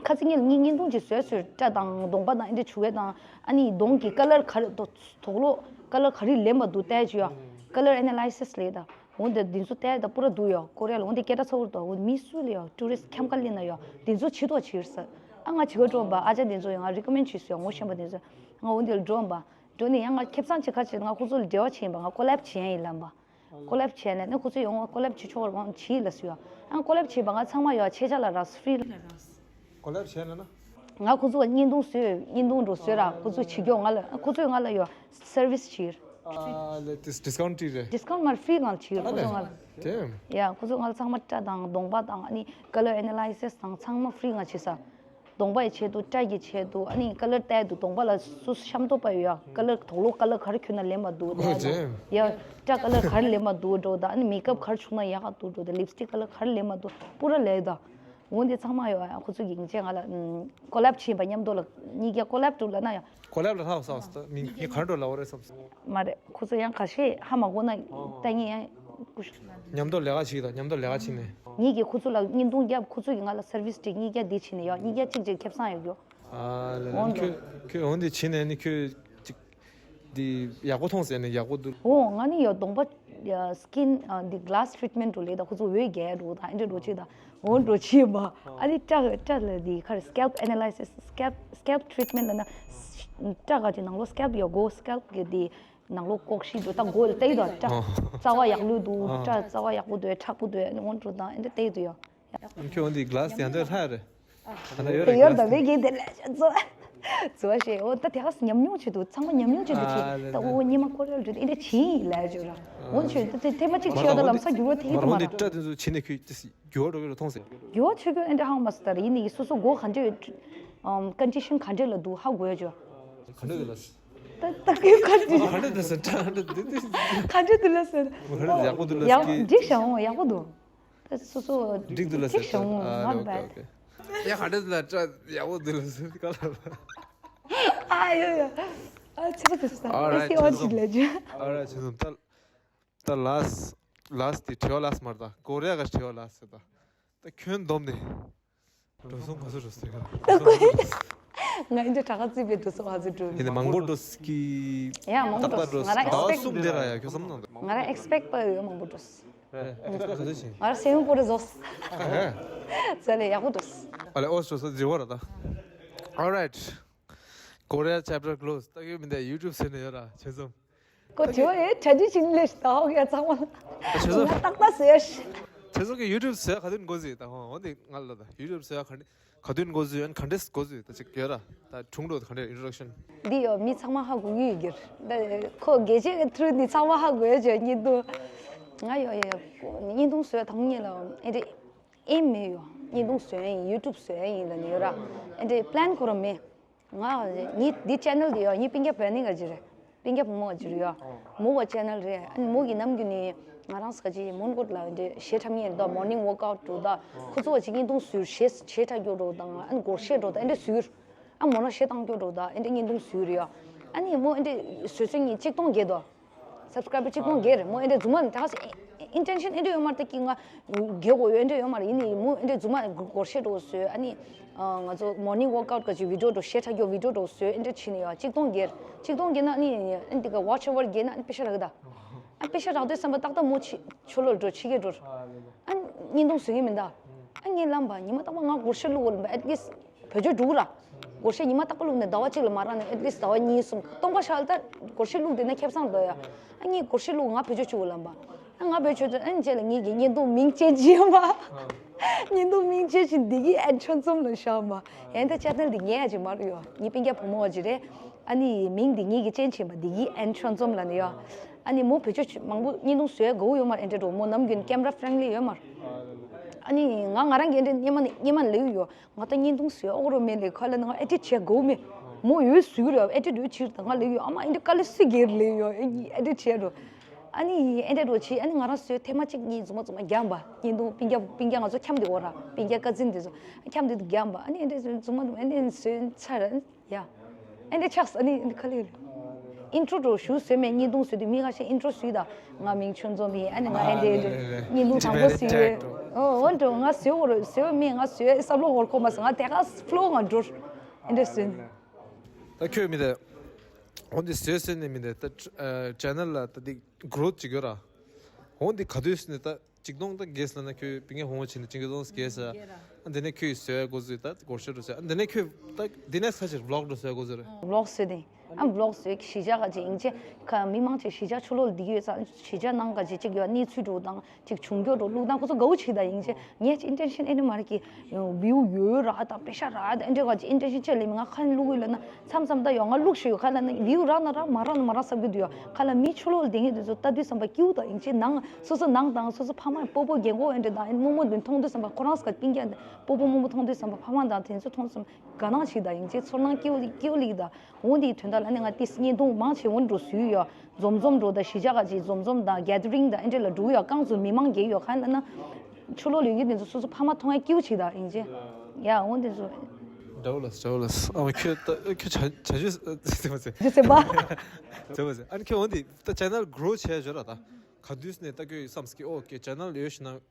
ཁ་ཚིག་ངས་ངས་བརྙན་ཐུང་ཅིག་བཟོས་བཟོས་སྐྲ་དང་གདོང་པ་དང་ཨེ་འདྲ་བྱུག་ཡས་དང་ཨ་ནི་གདོང་གི་ཀ་ལར་ག་རེ་དོ་དོག་ལོ་ཀ་ལར་ག་རེ་ལེན་པ་འདུག་བལྟས་ཅིག་ཡ། ཀ་ལར་ཨེ་ན་ལའི་སིས་ལས་ད། འོན་ཏེ་འདི་ཚོ་བལྟས་ད་པུ་ར་འདུག་ཡ་ཀོ་རི་ཡ་ལ་འོན་ཏེ་སྐད་གྲགས་ཚ་བོ་རེད་ད་འོན་མི་སུ་ལས་ཡ་ཊུ་རི་སི་ཁྱམས་ཁ་ལེན་ན་ཡ་འདི་ཚོ་བྱེད་དོ་བྱེད་ས། ཨ་ང་བྱེད་ག་འགྲོ་བ་ཨ་ཅག་འདི་ཚོ་ཡ་ང་རི་ཀོ་མེན་བྱེད་སུ་ཡ་ངོ་ཤེས་པ་འདི་ཚོ་ང་འོན་ཏེ་ལ་འགྲོ་བ་འགྲོ་ནས་ཡ་ང་ཁེ་བཟང་ཅིག་ཁ་ཆེ་ང་ཁོ་ཚོ་ལ་འབྲེལ་བ་བྱེད་ཡིན་པ་ང་ཀོ་ལེབ་བྱེད་ཡ་ཡིན་ལབ་པ། ཀོ་ལེབ་བྱས་ནས་ནི་ཁོ་ཚོས་ཡོང་ཀོ་ལེབ་བྱེད་ཆོག་རང་བྱིས་ལ་སུ་ཡོད། ཨ་ཀོ་ལེབ་བྱས་པ་ང་ཚང་མ་ཡོད་ཆེ་ཆ་ལ་རག་ཕི་རི་ལ་རག་ཀོ་ལེབ་བྱས་ན་ན། ང་ཁོ་ཚོ་བརྙན་ཐུང་བཟོས་བརྙན་ཐུང་འགྲོ་བཟོས་ར་ཁོ་ཚོ་བྱེད་ཀྱོག་ང་ལ་ཁོ་ཚོས་ང་ལ་ཡོད་སར་ཝི་སི་བྱེད། ཨ་ལེ་ཏིས་ཌིས་ཀའུན་ཊི་རེད། ཌིས་ཀའུན་ཊི་མར་ཕི་རི་ང་ལ་བྱེད་ཁོ་ཚོ་ང་ལ། དེ། ཡ་ཁོ་ཚོ་ང་ལ་ཚང་མ་སྐྲ་དང་གདོང་པ་དང་ཨ་ནི་ཀ་ལར་ཨེ་ན་ལའི་སིས་དང་ཚང་མ་ཕི་རི་ང་བྱེད་ས། གདོང་པ་ཡི་ཆེད་དུ་སྐྲ་གི་ཆེད་དུ་ཨ་ནི་ཀ་ལར་བལྟས་འདུག་གདོང་པ་ལ་སུ་ཤམ་ཐོག་པ་ཡོད་ཡ་ཀ་ལར་དོག་ལོ་ཀ་ལར་ག་རེ་གྱོན་ན་ལེན་པ་འདུག་ཨོ་ལས་ཡ་ཀྲ་ཀ་ལར་ག་རེ་ལེན་པ་འདུག་འགྲོ་ད་ཨ་ནི་མེག་ཨབ་ག་རེ་བྱུང་ན་ཡག་ག་འདུག་འགྲོ་ད་ལིབ་སི་ཊིག་ཀ་ལར་ག་རེ་ལེན་པ་འདུག་པུ་ར་ལས་ད། འོན་ཏེ་ཚང་མ་ཡོད་ཡ་ཁོ་ཚོ་གི་ངེས་ཅན་ང་ལ་ཀོ་ལེབ་བྱེད་པ་མཉམ་དུ་ལ་གཉིས་ཀ་ཀོ་ལེབ་ཏུ་ལ་ན་ཡ། ཀོ་ལེབ་ལ་ཧ་བསམ་སོང་ད་མི་མི་ག་འགྲོ་ལ་འོ་རེད་བསམ་སོང་། མ་རེད་ཁོ་ཚོ་ཡང་ཁ་ཤས་ཧ་མ་གོ་ན་ལྟ་ངེས་ཡང་ཀུ་ཤུ། མཉམ་དུ་ལས་ཀ་བྱེད་ད་མཉམ་དུ་ལས་ཀ་བྱེད་ནས། ངེད་ཀྱིས་ཁོ་ཚོ་ལ་བརྙན་ཐུང་བརྒྱབ་ཁོ་ཚོ་གིས་ང་ལ་སར་ཝི་སི་ཏེ་གཉིས་ཀ་འདི་བྱེད་ནས་ཡོད་གཉིས་ཀ་གཅིག་གཅིག་ཁེབས་སང་ཡོད་རྒྱུ། ཨ་ལེ་ལེ་འོན་ནི་ཏོ། ཁྱོད་ཁྱོད་འོན་ཏེ་བྱེད་ནས་ནི་ཁྱོད་ཅིག་འདི་ཡག་པོ་མཐོང་ཟེར་ནས་ཡག་པོ་འདུག་ཨོ་ང་ནི་ཡོད་གདོང་པ་ཡ་སི་ཀིན་འདི་གི་ལ་སི་ཊི་རི་ཊི་མེན་ཊི་འགྲོ་ལེ་ད་ཁོ་ཚོ་འོད་རྒྱལ་འགྲོ་དང་ཨེ་འདྲ་འགྲོ་ཅིག་དང་འོ་འགྲོ་ཅིག་མ་ཨ་ནི་སྐྲ་སྐྲ་ལ་འདི་ཁར་སི་ཀལ་པ་ཨེ་ན་ལའི་སིས་སི་ཀལ་པ་སི་ཀལ་པ་ཊི་རི་ཊི་མེན་ཊི་ལ་ན་སྐྲ་ག་ཅིག་ནང་ལོགས་སི་ཀལ་པ་ཡོད་གོ་སི་ཀལ་པ་གི་འདི་ནང་ལོགས་ལྐོག་ཤི་འགྲོ་ད་མགོ་ལ་བལྟས་ཡོད་ད་སྐྲ་ཨོ། རྩ་བ་ཡག་ལུས་འདུག་ཨོ། སྐྲ་རྩ་བ་ཡག་པོ་འདུག་མཁྲེགས་པོ་འདུག་ཨ་ནི་འོ་འགྲོ་དང་ཨེ་འདྲ་བལྟས་ཡོད་ཡོད། ཁྱོད་འོན་ཏེ་གི་ལ་སི་ཡང་འདི་ལྷ་རེད། ད་ལྟ་ཡོད་དེ་རེད་ཡོད་ད་ལ་སི་བེ་གི་དེ་ལས་ཤ་ཚོ་ཚོ་ཞེས་འོ་ད་དེ་ག་ཉམས་མྱོང་བྱེད་དུ་ཚང་མ་ཉམས་མྱོང་བྱེད་དུ་ཨ་ཆེ་ད་ལ་ལ་འོ་ཉི་མ་ཀོ་རེལ་འདྲུད་ཨེ་འདྲ་བྱིན་ཡིན་ལས་བརྗོད་ར་འོ་ཆོས་ད་དེ་ཐེངས་མ་གཅིག་བྱས་ད་ལམ་སང་འགྱུར་བ་ཐེབས་ཀྱི་མ་རེད། སྐྲ་དེ་ཚོ་བྱིན་ནས་ཁྱོད་ཏི་སི་འགྱུར་བ་འགྲོ་གི་རེད་མཐོང་ཟེར། འགྱུར་བ་ཆོས་ཀྱི་ཨེ་འདྲ་ཧང་མ་སི་ད་ར་ཡིན་ནི་སོ་སོ་མགོ་ག་འདྲ་ཡོད་ཀོན་ཌི་ཤན་ག་འདྲ་ལ་འདུག་ཧ་གོ་ཡ་ཆོས། ག་འདྲ་ལ་སི། ད་ད་ཀྱི་ག་འདྲ་ག་འདྲ་ལ་སི་ད་འདྲ་འདི་འདི་ག་འདྲ་འདུག་ལ་སི། ག་འདྲ་ཡག་པོ་འདུག་ལ་སི་ཡག་འགྲིག་ཤག་འོང་ཡག་པོ་འདུག་ད་སོ་སོ་འགྲིག་འདུག་ལ་ཟེར་ཤོང་ཨ་ནོ་ཨོ་ཀེ་ཨོ་ཀེ། ཡ་ག་འདྲ་འདུག་ལ་ཡག་པོ་འདུག་ལ་ཟེར་ག་ལ། ཨ་ཡོ་ཡོ། ཨ་ཚེ་རིང་ཟེར་ས། Alright ཨེ་སི་ཨོ་ཅི་ལ་ཇུ། Alright ཆེ་སོང་ད། ད་ལ་སི་ལ་སི་དེ་དྲི་བ་ལ་སི་མར་ད་ཀོ་རེ་ཡ་ག་དྲི་བ་ལ་སི་ད། ད་ཁྱོད་འདོམ་ནས། འགྲོ་སོང་ག་ཚོད་འགྲོ་སོང་ག་ཚོད་འགྲོ་སོང་། ང་ཨིན་ཇི་དྲ་ཁ་རྩིས་པའི་འགྲོ་སོང་ག་ཚོད་འགྲོ། ཡིན་ནའི་མང་པོ་འགྲོ་སི་ཀི། ཡ་མང་པོ་ཏག་ཏག་འགྲོ་འགྲོ་སི་ཀི་ཟླ་བ་གསུམ་དེ་ར་ཡ་ཁྱོད་བསམ་ན་འདུག་ང་རང་ཨེག་སི་པེག་པ་ཡོད་མང་པོ་འགྲོ་སི། རེད་ཨེག་སི་པེག་ག་ཚོད་བྱས། ང་རང་སེམས་པོ་རེ་ཟོས། ཟ་ལེ་ཡག་པོ་འགྲོ་སི། ཨ་ལེ་ཨོ་སོ་སོ་ཇི་བོ་ར་ད། Alright Korea chapter close ད་གི་མི་འདའ་ཡུ་ཊུབ་ཟེར་ནས་ཡོད་ར་ཆེ་ཚོམ། ཁོ་དེ་བ་ཡེ་གྲ་སྒྲིག་བྱེད་ནི་ལས་ད་ཧོ་ཡ་ཚང་མ། ད་ཆེ་ཚོ། ང་ཏག་ཏག་ཟེར་ཡ་ཤི། ཆེ་ཚོ་གི་ཡུ་ཊུབ་ཟེར་ག་དུས་འགོ་ཟིག་ད་ཧོ་འོ་འདི་ང་ལ་ད་ཡུ་ཊུབ་ཟེར་ག་འདི་ག་དུས་འགོ་ཟིག་ཨན་ག་འདྲས་འགོ་ཟིག་ད་ཅིག་ཡོད་ར་ད་དྲུང་འགྲོ་ག་འདྲས་ཨིན་ཊྲོ་ཌག་ཤན། འདི་ཡོ་མི་ཚང་མ་ཧ་གོ་གི་ཡོད་གི་ར་ད་ཁོ་རྒྱལ་སྤྱི་གི་ཐུར་འདི་ཚང་མ་ཧ་གོ་ཡ་ཅོ་བརྙན་ཐུང་། ང་ཡོ་ཡ་བརྙན་ཐུང་བཟོས་དང་ཉིན་ལ་ཨེ་འདྲས་ཨེམ་མེད་ཡོ་བརྙན་ཐུང་བཟོས་ཡིན་ཡུ་ཊུབ་བཟོས་ཡིན་ལ་ནི་ཡོ་ར་ཨེ་འདྲས་པི་ལན་ཁོ་ར་མེད། ང་ཉི་འདི་ཆེ་ནལ་འདི་ཡོ་ཉི་པིན་ཀྱ་བོད་ནི་ག་ཅི་རེད། པིན་ཀྱ་བུ་མོ་ག་ཅི་རེད་ཡོ། མོ་ག་ཆེ་ནལ་རེད་ཨ་ནི་མོ་གི་ནམ་རྒྱུན་ནི་ང་རང་ས་ག་ཅི་མོན་གྷོ་ལ་འདི་གཞས་འཁྲབ་མཁན་རེད་ད་མོར་ནིང་ཝོག་ཨའུཊ་འགྲོ་ད་ཁོ་ཚོ་ག་ཅི་བརྙན་ཐུང་བཟོས་གཞས་གཞས་འཁྲབ་རྒྱུ་འགྲོ་དང་ཨ་ནི་སྒོར་གཞས་འགྲོ་ད་ཨེ་འདྲ་བཟོས། ཨ་མོ་ན་གཞས་བཏང་རྒྱུ་འགྲོ་ད་ཨེ་འདྲ་བརྙན་ཐུང་བཟོས་རེད་ཡོ། ཨ་ནི་མོ་ཨེ་འདྲ་བཟོས་ཚོད་ཉིན་གཅིག་སྟོང་བརྒྱད་དོ། སབ་སི་ཀ་རའི་བར་གཅིག་སྟོང་བརྒྱད་རེད་མོ། ཨེ་འདྲ་རྫུན་མ་ད་ག་ཨིན་ཊེན་ཤན་ཨེ་འདྲ་ཡོད་མ་རེད་ད་ཀི་ང་དགེ་གོ་ཡོད་ཨེ་འདྲ་ཡོད་མ་རེད། ཡིན་ནའི་མོ་ཨེ་འདྲ་རྫུན་མ་སྒོར་གཞས་འགྲོ་བཟོས། ཨ་ནི་ང་ཚོ་མོར་ནིང་ཝོག་ཨའུཊ་ག་ཅིག་བི་ཌི་ཡོ་འགྲོ་གཞས་འཁྲབ་རྒྱུ་བི་ཌི་ཡོ་འགྲོ་བཟོས་ཨེ་འདྲ་བྱས་ནས་ཡོད། གཅིག་སྟོང་བརྒྱད་གཅིག་སྟོང་བརྒྱད་ན་ཨ་ནི་ཨེ་འདི་ག་ཝ་ཆི་ཨ་ཝར་བརྒྱད་ན་ཨ་ནི་པེ་ཤ་རག་གི་ད། ཨ་པེ་ཤ་རག་དུས་བསམ་པ་ཏག་ཏག་མོ་ཕྱི་ཕྱི་ལོགས་འགྲོ་ཕྱི་རྒྱལ་འགྲོ། ཨ་བརྙན་ཐུང་བཟོ་གི་མིན་ད། ཨ་ངས་ལབ་པ་ཉི་མ་རྟག་པར་ང་སྒོར་གཞས་བླུག་དགོས་ལབ་པ་ཨེཊ་ལིསཊ། བེད་སྤྱོད་འགྲོ་གི་ར། སྒོར་གཞས་ཉི་མ་རྟག་པར་བླུགས་ནས་ཟླ་བ་གཅིག་ལ་མ་རག་ན་ཨེཊ་ལིསཊ་ཟླ་བ་གཉིས་གསུམ་སྟོང་པ་ཤར་ལ་ད་སྒོར་གཞས་བླུགས་བསྡད་ན་ཁེ་བཟང་འདུག་ཡ། ཨ་ངས་སྒོར་གཞས་བླུགས་ང་བེད་སྤྱོད་བཅུག་དགོས་ལབ་པ། ཨ་ང་བེད་སྤྱོད་བཅུག་ཨ་ནི་རྗེས་ལ་ངེད་ཀྱི་བརྙན་ཐུང་མིང་ཅན་ཅི་ཡོད་མ། བརྙན་ཐུང་མིང་ཅན་ཅིག་འདི་གི་ཨན་ཆོན་ཙོམ་ལ་བཞག་པ། ཡན་ད་ཅེ་ནལ་འདི་ངའི་ཨ་ཅིག་མ་རུ་ཡོད་ངའི་སྤུན་ཀྱག་བུ་མོ་ཨ་ཅིག་རེད། ཨ་ནི་མིང་འདི་ངེད་ཀྱི་ཅན་ཆེན་པ་འདི་གི་ཨན་ཆོན་ཙོམ་ལ་ནི་ཡོད། ཨ་ནི་མོ་བེད་སྤྱོད་མང་པོ་བརྙན་ཐུང་བཟོས་དགོས་ཡོད་མ་རེད་ཨེ་འདྲ་འགྲོ་མོ་ནམ་རྒྱུན་ཀེམ་ར་ཕ་རེན་ལི་ཡོད་མ་རེད། ཨ་ནི་ང་ང་རང་གི་ཨེ་འདྲ་སྙེ་མ་ནི་སྙེ་མ་ལེའུ་ཡོད། ང་ད་བརྙན་ཐུང་བཟོས་ཨོ་རོ་མེད་ལེ་ཁ་ལ་ནི་ང་ཨེ་ཌིཊ་བྱས་དགོས་མེད། མོ་ཡོད་བཟོས་ཀྱི་རེད་ཨེ་ཌིཊ་ཡོད་ཕྱིར་ད་ང་ལེའུ་ཡོད་ཨ་མ་ཨེ་འདྲ་དཀའ་ལས་སུ་གེར་ལེའུ་ཡོད་ཨེ་ཨེ་ཌིཊ་བྱས་འགྲོ། ཨ་ནི་ཨེ་འདྲ་འགྲོ་ཕྱིར་ཨ་ནི་ང་རང་བཟོས་ཐེངས་མ་གཅིག་གཉིས་རྫུན་མ་རྫུན་མ་རྒྱབ་པ་བརྙན་ཐུང་སྤུན་ཀྱག་སྤུན་ཀྱག་ང་ཚོ་འཁྱམས་དེ་འོ་ར་སྤུན་ཀྱག་ཀ་ཛིན་དེ་ཚོ་འཁྱམས་དེ་རྒྱབ་པ་ཨ་ནི་ཨེ་འདྲ་རྫུན་མ་རྫུན་མ་ཨེ་འདྲ་བཟོས་ཚར། ཡ། ཨེ་འདྲ་ཆགས་ཨ་ནི་ཨེ་འདྲ་ཁ་ལེ་རེད། ཨིན་ཊྲོ་འགྲོ་ཞུ་བཟོས་མེད་བརྙན་ཐུང་བཟོས་དུས་མི་ཁ་ཤས་ཨིན་ཊྲོ་བཟོས་ད། ང་མིང་ཆོས་འཛོམས་ཡིན་ཨ་ནི་ང་ཨེ་འདྲ་ཨེ་འདྲ་བརྙན་ཐུང་དང་པོ་བཟོས་ཡོད། ཨོ་འོ་འགྲོ་ང་བཟོས་འོ་རེད་བཟོས་མེད་ང་བཟོས་བསམ་བློ་འོར་ཁོ་མ་སོང་ང་དེ་ག་ཕ་ལོ་ང་འགྲོ། ཨེ་འདྲ་བཟོས་ནས། ད་ཁྱོད་མི་དེ། འོ་འདི་བཟོས་ཟེར་ནས་མི་དེ་ད་ཅེ་ནལ་ལ་ད་འདི་གྷ་རོ་ཐ་ཅིག་ཡོད་ར། འོ་འདི་ག་དུས་ནས་ད། ཅིག་སྟོང་ད་གེས་ལ་ན་ཁྱོད་པིང་ཡ་ཧོང་བ་ཕྱིན་ན་ཅིག་སྟོང་གེས་ཨ། ཨ་འདི་ནས་ཁྱོད་བཟོས་འགོ་བཟོས་ད་སྒོར་གཞས་འགྲོ་ཟེར་ཨ་འདི་ནས་ཁྱོད་ད་འདི་ནས་ས་ཕྱིར་ཝི་ལོག་འགྲོ་བཟོས་འགོ་བཟོས་རེད། ཝི་ལོག་བཟོས་ཏེ། ཨ་བི་ལོག་བཟོས་གཞིས་ཆགས་ག་ཅིག་ཡིན་ཅེ་ཁ་མི་མང་ཅིག་གཞིས་ཆགས་ཕྱི་ལོགས་ལ་བསྡད་ཀྱི་ཡོད་ཙང་གཞིས་ཆགས་ནང་ག་ཅིག་ཅིག་ཡོད་གནས་ཚུལ་འགྲོ་དང་ཅིག་བྱུང་རྒྱུ་འགྲོ་བླུག་དང་ཁོ་ཚོ་དགའ་བོ་བྱེད་ད་ཡིན་ཅེ་ངས་ཅིག་ཨིན་ཊེན་ཤན་ཨེ་ནི་མ་རེད་ཀྱི་བིའུ་ཡོད་ར་དང་པེ་ཤ་ར་དང་ཨེ་འདྲ་ག་ཅིག་ཨིན་ཊེན་ཤན་ཅེ་ལེ་མི་ང་ཁ་ནས་བླུག་གི་ལ་ན་མཚམས་མཚམས་ད་ཡོད་ང་བླུག་ཤི་ཡོད་ཁ་ལ་ན་བིའུ་རག་ན་རག་མ་རག་ན་མ་རག་བསམ་གྱི་འདུག་ཡོད་ཁ་ལ་མི་ཕྱི་ལོགས་ལ་བསྡད་མཁན་དེ་ཚོ་ལྟ་དུས་བསམ་པ་སྐྱིད་པོ་ད་ཡིན་ཅེ་ནང་སོ་སོ་ནང་དང་སོ་སོ་ཕ་མ་སྤོ་བོ་རྒན་གོག་ཨེ་འདྲ་དང་ཨེ་རྨོ་མོ་འདི་མཐོང་དུས་བསམ་པ་ཁོ་རང་སྐད་སྤུན་ཀྱག་འདི་སྤོ་བོ་རྨོ་མོ་མཐོང་དུས་བསམ་པ་ཕ་མ་དང་དེ་ཚོ་མཐོང་དུས་བསམ་པ་དགའ་སྣང་བྱེད་ད་ཡིན་ཅེ་ཚོར་སྣང་སྐྱིད་པོ་སྐྱིད་པོ་ལིག་ད། འོན་ཏེ་དོན་དག་ལ་ནི་ང་ཏིས་བརྙན་ཐུང་མང་ཆེ་འོན་འགྲོ་སུས་ཡོད། འཛོམས་འཛོམས་འགྲོ་དང་གཞིས་ཆགས་ཀ་ཅིག་འཛོམས་འཛོམས་དང་གེ་དི་རིང་དང་ཨེ་འདྲ་ལ་འགྲོ་ཡོད་རྐང་ཚོ་མི་མང་རྒྱག་ཡོད་ཁ་ན་ན། ཕྱི་ལོགས་ལ་ཡོད་མཁན་དེ་ཚོ་སོ་སོ་ཕ་མ་མཐོང་ཡ་སྐྱིད་པོ་ཅིག་དང་ཡིན་ཅེ། ཡ་འོན་ཏེ་ཚོ། འདྲ་བོ་ལ་འདྲ་བོ་ལ་ཨ་ཁྱོད་ད་ཁྱོད་བྱ་བྱ་རྒྱུ་ཟེར་མ་ཟེར། རྒྱུ་ཟེར་བ། ཟེར་མ་ཟེར་ཨ་ནི་ཁྱོད་འོན་ཏེ་ད་ཅེ་ནལ་གྲོ་བྱས་བྱོས་ར་ད་ག་དུས་ནས་ད་ཁྱོད་བསམ་སྐྱེ་ཨོ་ཀེ་ཅེ་ནལ་ཡོད་ཞུ་ན།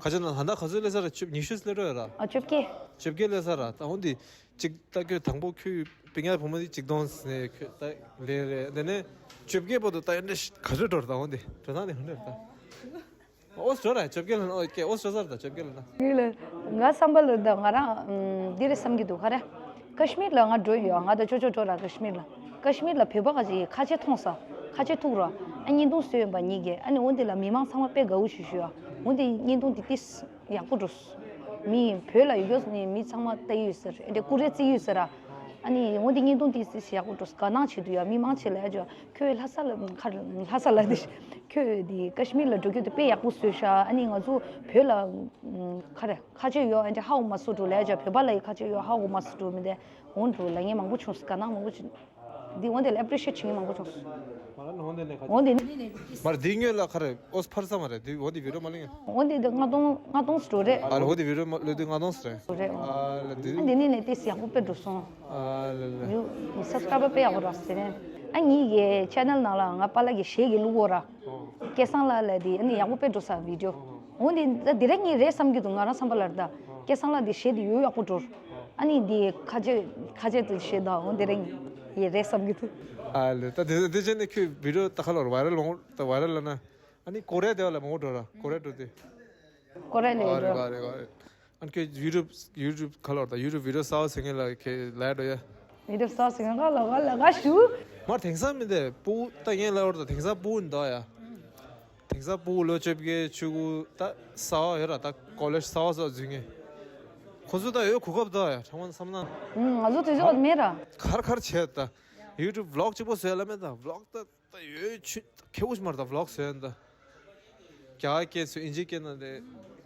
ཁ་ཆེ་ན་ཧ་ད་ག་ཚོད་ལས་ས་ར་བཅུ་ཉི་ཤུ་ལས་རོ་ཡ་ར། ཨ་བཅོ་བརྒྱད། བཅོ་བརྒྱད་ལས་ས་ར་ད་འོན་ཏེ་གཅིག་ད་ཁྱོད་དང་པོ་ཁྱོད་པི་ཉ་བུ་མོ་དེ་གཅིག་སྟོང་ནས་ཁྱོད་ད་ལས་རེད་དེ་ནས་བཅོ་བརྒྱད་བར་དུ་ད་ཡ་འདྲ་ཤི་ག་ཚོད་འགྲོ་ར་ད་འོན་ཏེ་འགྲོ་ཐང་ནས་ཧུན་རེ་ར་ད། ཨོ་སི་འགྲོ་ར་བཅོ་བརྒྱད་ལ་ཨོ་ཀེ་ཨོ་སི་འགྲོ་ས་ར་ད་བཅོ་བརྒྱད་ལ་ན། ངས་ལ་ང་བསམ་པ་ལ་ད་ང་རང་འདི་རེད་བསམ་གྱི་འདུག་ག་རེ། ཀ་ཤི་མིར་ལ་ང་འགྲོ་ཡོད་ང་ད་ཅོ་ཅོ་འགྲོ་ར་ཀ་ཤི་མིར་ལ། ཀ་ཤི་མིར་ལ་བོད་པ་ག་ཅིག་ཁ་ཆེ་མཐོང་ས། ཁ་ཆེ་ཐུག་ར། ཨ་བརྙན་ཐུང་བཟོས་ཡོད་པ་ཉིད་ཀྱིས་ཨ་ནི་འོན་ཏེ་ལ་མི་མང་ཚང་མ་དཔེ་དགའ་བོ་ཞུ་ཞུ་ཡ། འོན་ཏེ་བརྙན་ཐུང་དེ་ཏིས་ཡག་པོ་འགྲོ། མི་བོད་ལ་ཡོད་མཁན་ནི་མི་ཚང་མ་ལྟ་ཡོད་ཟེར་ཨེ་འདྲ་ཀུ་རེ་རྩི་ཡོད་ཟེར་ར། ཨ་ནི་འོན་ཏེ་བརྙན་ཐུང་དེ་ཏིས་ཡག་པོ་འགྲོ་དགའ་སྣང་བྱེད་དུ་ཡ་མི་མང་ཆེ་ལ་ཡ་ཅོ་ཁྱོད་ལྷ་ས་ལ་ཁ་ལྷ་ས་ལ་དེ་ཁྱོད་དེ་ཀ་ཤི་མིར་ལ་འགྲོ་རྒྱུ་དེ་དཔེ་ཡག་པོ་བཟོས་ཤག་ཨ་ནི་ང་ཚོ་བོད་ལ་ཁ་རེ་ཁ་ཆེ་ཡོད་ཨེ་འདྲ་ཧ་གོ་མ་སོ་འགྲོ་ལ་ཡ་ཅོ་བོད་པ་ལ་ཡ་ཁ་ཆེ་ཡོད་ཧ་གོ་མ་སོ་འགྲོ་མི་དེ། འོན་ཏེ་ལབ་མཁན་མང་པོ་བྱུང་སོང་། དགའ་སྣང་མང་པོ་བྱུང་། འདི་འོན་ཏེ་ལ་ཨེ་པི་རི་ཤི་ཡེཊ་བྱེད་མཁན་མང་པོ་བྱུང་སོང་། འོན་ཏེ། མར་འདི་སྔོན་ལ་ཁ་རེ་ཨོ་ཕར་ས་མ་རེད་འདི་འོན་ཏེ་བི་ཌི་ཡོ་མ་ལེན་ཡ། འོན་ཏེ་འདི་ལྔ་སྟོང་ལྔ་སྟོང་སུ་འགྲོ་རེད། ཨ་ལ་འོན་ཏེ་བི་ཌི་ཡོ་མ་ལོས་འདི་ལྔ་སྟོང་སུ་རེད། འགྲོ་རེད། ཨ་ལ་འདི། ཨ་འདི་ནི་ནས་ཏེ་ཡག་པོ་དཔེ་འགྲོ་སོང་། ཨ་ལ་ལ། ཡུ་སབ་སི་ཀ་རའི་བར་དཔེ་ཡག་པོ་རག་ཟེར་ནས། ཨ་ངེད་ཀྱི་ཆེ་ནལ་ནང་ལ་ང་པཱ་ལགས་ཀྱི་གཞས་ཀྱི་བླུག་གོ་ར། སྐལ་བཟང་ལགས་ལ་དེ་ཨ་ནི་ཡག་པོ་དཔེ་འགྲོ་ས་བི་ཌི་ཡོ། འོ་འདི་ད་དེ་རིང་ངས་རེད་བསམ་གྱི་འདུག་ང་རང་བསམ་པ་ལ་རེད་ད། སྐལ་བཟང་ལགས་འདི་གཞས་འདི་ཡོད་ཡག་པོ་འགྲོ། ཨ་ནི་འདི་ཁ་ཆེ་ཁ་ཆེ་དུ་གཞས་ད་འོ་འདི་རིང་ངས་རེད་བསམ་གྱི་འདུག་ཨ་ལེ་ད་དེ་དེ་བྱས་ནས་ཁྱོད་བི་ཌི་ཡོ་ད་ཁ་ལོར་ཝའི་རལ་ལོང་ད་ཝའི་རལ་ལ་ན་ཨ་ནི་ཀོ་རེ་དེ་བ་ལ་མང་པོ་འགྲོ་ར་ཀོ་རེ་འགྲོ་དེ། ཀོ་རེ་ལ་ཨ་ཡོད་རེད་འགྲོ། ཨ་རེད་ཨ་རེད་ཨ་རེད། ཨ་ནི་ཁྱོད་ཡུ་ཊུབ་ཡུ་ཊུབ་ཁ་ལོར་ད་ཡུ་ཊུབ་བི་ཌི་ཡོ་གསར་པ་བཟོ་མཁན་ལ་ཁྱེད་ལབ་འགྲོ་ཡ། ཡུ་ཊུབ་གསར་པ་བཟོ་མཁན་ཁ་ལོར་ང་ལ་ང་ཞུ། མར་དེང་སང་མི་འདི་སྤུ་གུ་ད་ངས་ལབ་འགྲོ་ད་དེང་སང་སྤུ་གུ་འདི་ཡ། དེང་སང་སྤུ་གུ་ལོ་བཅོ་བརྒྱད་བཅུ་དགུ་ད་གསར་པ་ཡོད་ར་ད་ཀོ་ལེཇ་གསར་པ་གསར་པ་འཛུལ་མཁན། ཁོ་ཚོ་ད་ཡོད་གོ་སྐབས་ད་ཡ་ཁྲང་ཝན་བསམ་ན། ང་ཚོ་དུས་ཚོད་མེད་ར། གར་གར་བྱས་ད། ཡུ་ཊུབ་བི་ལོག་གཅིག་པོ་བཟོས་ལ་མེད་ད་བི་ལོག་ད། ད་ཡོད་ཆུ་ཁེ་བོ་ཞིག་མ་རེད་ད་བི་ལོག་བཟོས་ཡོད་ད། རྒྱ་གར་སྐད་བཟོས་ཨིན་ཇི་སྐད་ན་དེ་